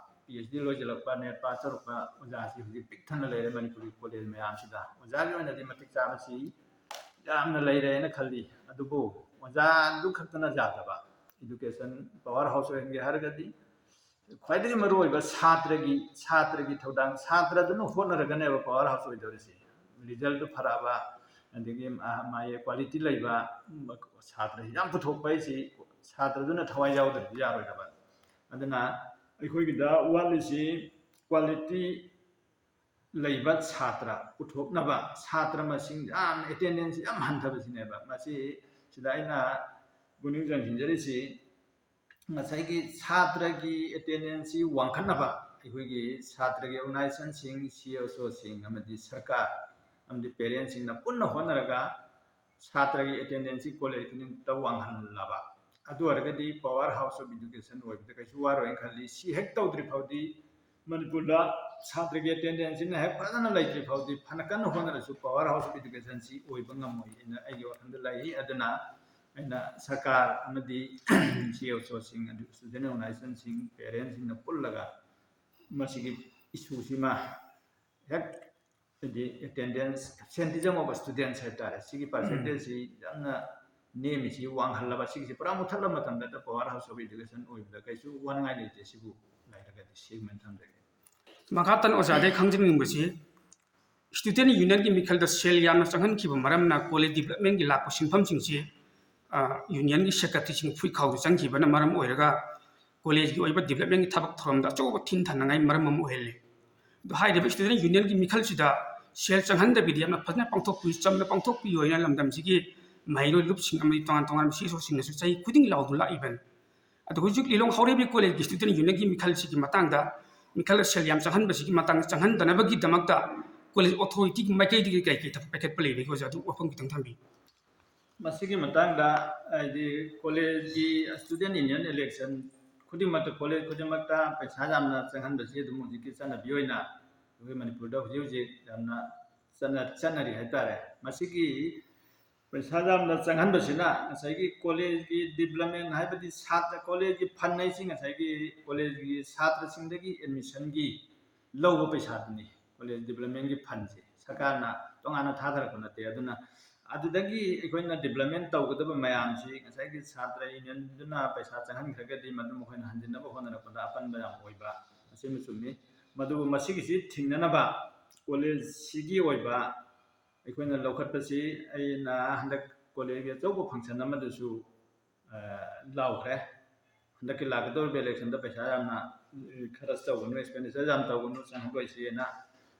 ꯄꯤ ꯄꯤ ꯑꯩꯆ ꯗꯤ ꯂꯣꯏꯁꯤꯜꯂꯛꯄ, ꯅꯦꯠ ꯄꯥꯁ ꯇꯧꯔꯛꯄ ꯑꯣꯖꯥꯁꯤ ꯍꯧꯖꯤꯛ ꯄꯤꯛ ꯊꯟꯅ ꯂꯩꯔꯦ ꯃꯅꯤꯄꯨꯔꯒꯤ ꯀꯣꯂꯦꯖ ꯃꯌꯥꯝꯁꯤꯗ꯫ ꯑꯣꯖꯥꯒꯤ ꯑꯣꯏꯅꯗꯤ ꯃꯇꯤꯛ ꯆꯥꯕꯁꯤ ꯌꯥꯝꯅ ꯂꯩꯔꯦꯅ ꯈꯜꯂꯤ꯫ ꯑꯗꯨꯕꯨ ꯑꯣꯖꯥꯗꯨ ꯈꯛꯇꯅ ꯌꯥꯗꯕ, ꯏꯗꯨꯀꯦꯁꯟ ꯄꯋꯥꯔ ꯍꯥꯎꯁ ꯑꯣꯏꯍꯟꯒꯦ ꯍꯥꯏꯔꯒꯗꯤ ꯈ꯭ꯋꯥꯏꯗꯒꯤ ꯃꯔꯨꯑꯣꯏꯕ ꯁꯥꯇ꯭ꯔꯒꯤ, ꯁꯥꯇ꯭ꯔꯒꯤ ꯊꯧꯗꯥꯡ, ꯁꯥꯇ꯭ꯔꯗꯨꯅ ꯍꯣꯠꯅꯔꯒꯅꯦꯕ ꯄꯋꯥꯔ ꯍꯥꯎꯁ ꯑꯣꯏꯗꯧꯔꯤꯁꯦ꯫ ꯔꯤꯖꯜꯗꯨ ꯐꯔꯛꯑꯕ, ꯑꯗꯒꯤ ꯃꯥꯒꯤ ꯀ꯭ꯋꯥꯂꯤꯇꯤ ꯂꯩꯕ ꯁꯥꯇ꯭ꯔ ꯌꯥꯝ ꯄꯨꯊꯣꯛꯄ ꯍꯥꯏꯁꯤ ꯁꯥꯇ꯭ꯔꯗꯨꯅ ꯊꯋꯥꯏ ꯌꯥꯎꯗ꯭ꯔꯗꯤ ꯌꯥꯔꯣꯏꯗꯕ꯫ ꯑꯗꯨꯅ ꯑꯩꯈꯣꯏꯒꯤꯗ ꯋꯥꯠꯂꯤꯁꯤ ꯀ꯭ꯋꯥꯂꯤꯇꯤ ꯂꯩꯕ ꯁꯥꯇ꯭ꯔ ꯄꯨꯊꯣꯛꯅꯕ, ꯁꯥꯇ꯭ꯔ ꯃꯁꯤꯡ ꯌꯥꯝ, ꯑꯦꯇꯦꯟꯗꯦꯟꯁ ꯌꯥꯝ ꯍꯟꯊꯕꯁꯤꯅꯦꯕ꯫ ꯃꯁꯤ ꯁꯤꯗ ꯑꯩꯅ ꯄꯨꯛꯅꯤꯡ ꯆꯪꯁꯤꯟꯖꯔꯤꯁꯤ, ꯉꯁꯥꯏꯒꯤ ꯁꯥꯇ꯭ꯔꯒꯤ ꯑꯦꯇꯦꯟꯗꯦꯟꯁꯁꯤ ꯋꯥꯡꯈꯠꯅꯕ ꯑꯩꯈꯣꯏꯒꯤ ꯁꯥꯇ꯭ꯔꯒꯤ ꯑꯣꯔꯒꯅꯥꯏꯖꯦꯁꯟꯁꯤꯡ, ꯁꯤ ꯑꯦꯁ ꯑꯣꯁꯤꯡ ꯑꯃꯗꯤ ꯁꯔꯀꯥꯔ ꯑꯃꯗꯤ ꯄꯦꯔꯦꯟꯁꯁꯤꯡꯅ ꯄꯨꯟꯅ ꯍꯣꯠꯅꯔꯒ ꯁꯥꯇ꯭ꯔꯒꯤ ꯑꯦꯇꯦꯟꯗꯦꯟꯁꯁꯤ ꯀꯣꯂꯦꯖ ꯈꯨꯗꯤꯡꯃꯛꯇ ꯋꯥꯡꯍꯜꯂꯕ, ꯑꯗꯨ ꯑꯣꯏꯔꯒꯗꯤ power house of education ꯑꯣꯏꯕꯗ ꯀꯩꯁꯨ ꯋꯥꯔꯣꯏꯅ ꯈꯜꯂꯤ꯫ ꯁꯤ ꯍꯦꯛ ꯇꯧꯗ꯭ꯔꯤ ꯐꯥꯎꯗꯤ, ꯃꯅꯤꯄꯨꯔꯗ ꯁꯥꯇ꯭ꯔꯒꯤ ꯑꯦꯇꯦꯟꯗꯦꯟꯁꯁꯤꯅ ꯍꯦꯛ ꯐꯖꯅ ꯂꯩꯇ꯭ꯔꯤ ꯐꯥꯎꯗꯤ, ꯐꯅ ꯀꯟꯅ ꯍꯣꯠꯅꯔꯁꯨ power house of educationꯁꯤ ꯑꯣꯏꯕ ꯉꯝꯃꯣꯏ ꯍꯥꯏꯅ ꯑꯩꯒꯤ ꯋꯥꯈꯜꯗ ꯂꯩ꯫ ꯑꯗꯨꯅ ꯑꯩꯅ ꯁꯔꯀꯥꯔ ꯑꯃꯗꯤ ꯁꯤ ꯑꯦꯁ ꯑꯣꯁꯤꯡ, ꯑꯗꯨ ꯁ꯭ꯇꯨꯗꯦꯟ ꯑꯣꯔꯒꯅꯥꯏꯖꯦꯁꯟꯁꯤꯡ, ꯄꯦꯔꯦꯟꯁꯁꯤꯡꯅ ꯄꯨꯜꯂꯒ ꯃꯁꯤꯒꯤ ꯏꯁꯨꯁꯤꯃ ꯍꯦꯛ, ꯍꯥꯏꯗꯤ attendance, absenteeism of students ꯍꯥꯏꯇꯥꯔꯦ, ꯁꯤꯒꯤ ꯄꯥꯔꯁꯦꯟꯇꯦꯖꯁꯤ ꯌꯥꯝꯅ ꯅꯦꯝꯃꯤꯁꯤ ꯋꯥꯡꯍꯜꯂꯕ, ꯁꯤꯒꯤꯁꯤ ꯄꯨꯔꯥ ꯃꯨꯊꯠꯂ ꯃꯇꯝꯗ power house of education ꯑꯣꯏꯕꯗ ꯀꯩꯁꯨ ꯋꯥꯅꯤꯡꯉꯥꯏ ꯂꯩꯇꯦ꯫ ꯁꯤꯕꯨ ꯂꯩꯔꯒꯗꯤ ꯁꯤꯒꯤ ꯃꯊꯪꯗꯒꯤ꯫ ꯃꯈꯥ ꯇꯥꯅ ꯑꯣꯖꯥꯗꯒꯤ ꯈꯪꯖꯅꯤꯡꯕꯁꯤ, ꯁ꯭ꯇꯨꯗꯦꯟ ꯌꯨꯅꯤꯌꯟꯒꯤ ꯃꯤꯈꯜꯗ ꯁꯦꯜ ꯌꯥꯝꯅ ꯆꯪꯍꯟꯈꯤꯕ ꯃꯔꯝꯅ ꯀꯣꯂꯦꯖ ꯗꯤꯕꯂꯞꯃꯦꯟꯒꯤ ꯂꯥꯛꯄ ꯁꯦꯟꯐꯝꯁꯤꯡꯁꯤ, ꯑ, ꯌꯨꯅꯤꯌꯟꯒꯤ ꯁꯦꯀ꯭ꯔꯦꯇꯔꯤꯁꯤꯡ ꯐꯨꯔꯤꯠ ꯈꯥꯎꯗ ꯆꯪꯈꯤꯕꯅ ꯃꯔꯝ ꯑꯣꯏꯔꯒ ꯀꯣꯂꯦꯖꯀꯤ ꯑꯣꯏꯕ ꯗꯤꯕꯂꯞꯃꯦꯟꯒꯤ ꯊꯕꯛ ꯊꯧꯔꯝꯗ ꯑꯆꯧꯕ ꯊꯤꯡ ꯊꯥꯅꯉꯥꯏ ꯃꯔꯝ ꯑꯃ ꯑꯣꯏꯍꯜꯂꯤ꯫ ꯑꯗꯣ ꯍꯥꯏꯔꯤꯕ ꯁ꯭ꯇꯨꯗꯦꯟ ꯌꯨꯅꯤꯌꯟꯒꯤ ꯃꯤꯈꯜꯁꯤꯗ ꯁꯦꯜ ꯆꯪꯍꯟꯗꯕꯤꯗ ꯌꯥꯝꯅ ꯐꯖꯅ ꯄꯥꯡꯊꯣꯛꯄꯤꯌꯨ, ꯆꯝꯅ ꯄꯥꯡꯊꯣꯛꯄꯤꯌꯨ ꯍꯥꯏꯅ ꯂꯝꯗꯝꯁꯤꯒꯤ ꯃꯍꯩꯔꯣꯏ ꯂꯨꯞꯁꯤꯡ ꯑꯃꯗꯤ ꯇꯣꯉꯥꯟ ꯇꯣꯉꯥꯟꯕ ꯁꯤ ꯑꯦꯁ ꯑꯣꯁꯤꯡꯅꯁꯨ ꯆꯍꯤ ꯈꯨꯗꯤꯡ ꯂꯥꯎꯗꯨꯅ ꯂꯥꯛꯏꯕꯅꯤ꯫ ꯑꯗꯣ ꯍꯧꯖꯤꯛ ꯂꯤꯂꯣꯡ ꯍꯥꯎꯔꯩꯕꯤ ꯀꯣꯂꯦꯖꯀꯤ ꯁ꯭ꯇꯨꯗꯦꯟ ꯌꯨꯅꯤꯌꯟꯒꯤ ꯃꯤꯈꯜꯁꯤꯒꯤ ꯃꯇꯥꯡꯗ, ꯃꯤꯈꯜꯗ ꯁꯦꯜ ꯌꯥꯝ ꯆꯪꯍꯟꯕꯁꯤꯒꯤ ꯃꯇꯥꯡꯗ, ꯆꯪꯍꯟꯗꯅꯕꯒꯤꯗꯃꯛꯇ ꯀꯣꯂꯦꯖ ꯑꯣꯊꯣꯔꯤꯇꯤꯒꯤ ꯃꯥꯏꯀꯩꯗꯒꯤ ꯀꯔꯤ ꯀꯔꯤ ꯊꯕꯛ ꯄꯥꯏꯈꯠꯄ ꯂꯩꯕꯒꯦ ꯑꯣꯖꯥ? ꯑꯗꯨ ꯋꯥꯐꯝ ꯈꯤꯇꯪ ꯊꯝꯕꯤꯌꯨ꯫ ꯃꯁꯤꯒꯤ ꯃꯇꯥꯡꯗ ꯍꯥꯏꯗꯤ ꯀꯣꯂꯦꯖꯀꯤ ꯁ꯭ꯇꯨꯗꯦꯟ ꯌꯨꯅꯤꯌꯟ ꯏꯂꯦꯛꯁꯟ ꯈꯨꯗꯤꯡꯃꯛꯇ, ꯀꯣꯂꯦꯖ ꯈꯨꯗꯤꯡꯃꯛꯇ ꯄꯩꯁꯥ ꯌꯥꯝꯅ ꯆꯪꯍꯟꯕꯁꯤ ꯑꯗꯨꯝ ꯍꯧꯖꯤꯛꯀꯤ ꯆꯠꯅꯕꯤ ꯑꯣꯏꯅ ꯑꯩꯈꯣꯏ ꯃꯅꯤꯄꯨꯔꯗ ꯍꯧꯖꯤꯛ ꯍꯧꯖꯤꯛ ꯌꯥꯝꯅ ꯆꯠꯅ-, ꯆꯠꯅꯔꯤ ꯍꯥꯏꯇꯥꯔꯦ꯫ ꯃꯁꯤꯒꯤ ꯄꯩꯁꯥ ꯌꯥꯝꯅ ꯆꯪꯍꯟꯕꯁꯤꯅ ꯉꯁꯥꯏꯒꯤ ꯀꯣꯂꯦꯖꯀꯤ ꯗꯤꯕ꯭ꯂꯞꯃꯦꯟ, ꯍꯥꯏꯕꯗꯤ ꯁꯥꯇ꯭ꯔ, ꯀꯣꯂꯦꯖꯀꯤ ꯐꯟ ꯍꯥꯏꯁꯤ ꯉꯁꯥꯏꯒꯤ ꯀꯣꯂꯦꯖꯀꯤ ꯁꯥꯇ꯭ꯔꯁꯤꯡꯗꯒꯤ ꯑꯦꯗꯃꯤꯁꯟꯒꯤ ꯂꯧꯕ ꯄꯩꯁꯥꯗꯨꯅꯤ꯫ ꯀꯣꯂꯦꯖ ꯗꯤꯕ꯭ꯂꯞꯃꯦꯟꯒꯤ ꯐꯟꯁꯦ ꯁꯔꯀꯥꯔꯅ ꯇꯣꯉꯥꯟꯅ ꯊꯥꯗꯔꯛꯄ ꯅꯠꯇꯦ꯫ ꯑꯗꯨꯅ ꯑꯗꯨꯗꯒꯤ ꯑꯩꯈꯣꯏꯅ ꯗꯤꯕ꯭ꯂꯞꯃꯦꯟ ꯇꯧꯒꯗꯕ ꯃꯌꯥꯝꯁꯤ ꯉꯁꯥꯏꯒꯤ ꯁꯥꯇ꯭ꯔ ꯌꯨꯅꯤꯌꯟꯗꯨꯅ ꯄꯩꯁꯥ ꯆꯪꯍꯟꯈ꯭ꯔꯒꯗꯤ ꯃꯗꯨ ꯃꯈꯣꯏꯅ ꯍꯟꯖꯤꯟꯅꯕ ꯍꯣꯠꯅꯔꯛꯄꯗ ꯑꯄꯟꯕ ꯌꯥꯝ ꯑꯣꯏꯕ, ꯑꯁꯤꯃ ꯆꯨꯝꯃꯤ꯫ ꯃꯗꯨꯕꯨ ꯃꯁꯤꯒꯤꯁꯤ ꯊꯤꯡꯅꯅꯕ ꯀꯣꯂꯦꯖꯁꯤꯒꯤ ꯑꯣꯏꯕ ꯑꯩꯈꯣꯏꯅ ꯂꯧꯈꯠꯄꯁꯤ, ꯑꯩꯅ ꯍꯟꯗꯛ ꯀꯣꯂꯦꯖꯒꯤ ꯑꯆꯧꯕ ꯐꯪꯁꯟ ꯑꯃꯗꯁꯨ, ꯑ, ꯂꯥꯎꯈ꯭ꯔꯦ꯫ ꯍꯟꯗꯛꯀꯤ ꯂꯥꯛꯀꯗꯧꯔꯤꯕ ꯏꯂꯦꯛꯁꯟꯗ ꯄꯩꯁꯥ ꯌꯥꯝꯅ, ꯑ, ꯈꯔꯁ ꯇꯧꯒꯅꯨ, ꯑꯦꯛꯁꯄꯦꯟꯗꯤꯆꯔ ꯌꯥꯝ ꯇꯧꯒꯅꯨ, ꯆꯪꯍꯜꯂꯣꯏꯁꯦꯅ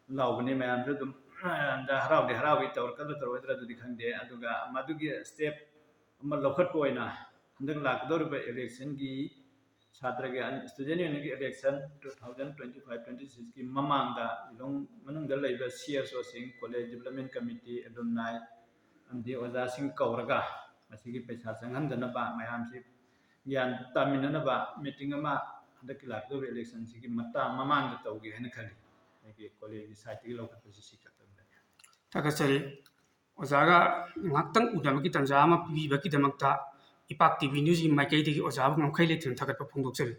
ꯂꯥꯎꯕꯅꯤ꯫ ꯃꯌꯥꯝꯁꯨ ꯑꯗꯨꯝ, ꯑ, ꯍꯔꯥꯎꯗꯤ ꯍꯔꯥꯎꯏ, ꯇꯧꯔꯛꯀꯗ꯭ꯔꯥ ꯇꯧꯔꯣꯏꯗ꯭ꯔꯥ ꯑꯗꯨꯗꯤ ꯈꯪꯗꯦ꯫ ꯑꯗꯨꯒ ꯃꯗꯨꯒꯤ ꯁ꯭ꯇꯦꯞ ꯑꯃ ꯂꯧꯈꯠꯄ ꯑꯣꯏꯅ ꯍꯟꯗꯛ ꯂꯥꯛꯀꯗꯧꯔꯤꯕ ꯏꯂꯦꯛꯁꯟꯒꯤ ꯁꯥꯇ꯭ꯔꯒꯤ ꯑꯟ-, ꯁ꯭ꯇꯨꯗꯦꯟ ꯌꯨꯅꯤꯌꯟꯒꯤ election two thousand twenty five twenty sixꯀꯤ ꯃꯃꯥꯡꯗ ꯂꯤꯂꯣꯡ ꯃꯅꯨꯡꯗ ꯂꯩꯕ ꯁꯤ ꯑꯦꯁ ꯑꯣꯁꯤꯡ, ꯀꯣꯂꯦꯖ ꯗꯤꯕ꯭ꯂꯞꯃꯦꯟ ꯀꯃꯤꯇꯤ, ꯑꯦꯂꯨꯝꯅꯥꯏ, ꯑꯃꯗꯤ ꯑꯣꯖꯥꯁꯤꯡ ꯀꯧꯔꯒ ꯃꯁꯤꯒꯤ ꯄꯩꯁꯥ ꯆꯪꯍꯟꯗꯅꯕ, ꯃꯌꯥꯝꯁꯤ ꯒ꯭ꯌꯥꯟ ꯇꯥꯃꯤꯟꯅꯅꯕ ꯃꯤꯇꯤꯡ ꯑꯃ ꯍꯟꯗꯛꯀꯤ ꯂꯥꯛꯀꯗꯧꯔꯤꯕ ꯏꯂꯦꯛꯁꯟꯁꯤꯒꯤ ꯃꯇꯥꯡ ꯃꯃꯥꯡꯗ ꯇꯧꯒꯦ ꯍꯥꯏꯅ ꯈꯜꯂꯤ, ꯑꯩꯒꯤ ꯀꯣꯂꯦꯖꯀꯤ ꯁꯥꯏꯠꯇꯒꯤ ꯂꯧꯈꯠꯄꯁꯤ ꯁꯤ ꯈꯛꯇꯪꯅꯤ꯫ ꯊꯥꯒꯠꯆꯔꯤ꯫ ꯑꯣꯖꯥꯒ ꯉꯥꯏꯍꯥꯛꯇꯪ ꯎꯅꯕꯒꯤ ꯇꯥꯟꯖꯥ ꯑꯃ ꯄꯤꯕꯤꯕꯒꯤꯗꯃꯛꯇ ꯏꯄꯥꯛ ꯇꯤ ꯚꯤ ꯅ꯭ꯌꯨꯁꯀꯤ ꯃꯥꯏꯀꯩꯗꯒꯤ ꯑꯣꯖꯥꯕꯨ ꯉꯝꯈꯩ ꯂꯩꯇꯅ ꯊꯥꯒꯠꯄ ꯐꯣꯡꯗꯣꯛꯆꯔꯤ꯫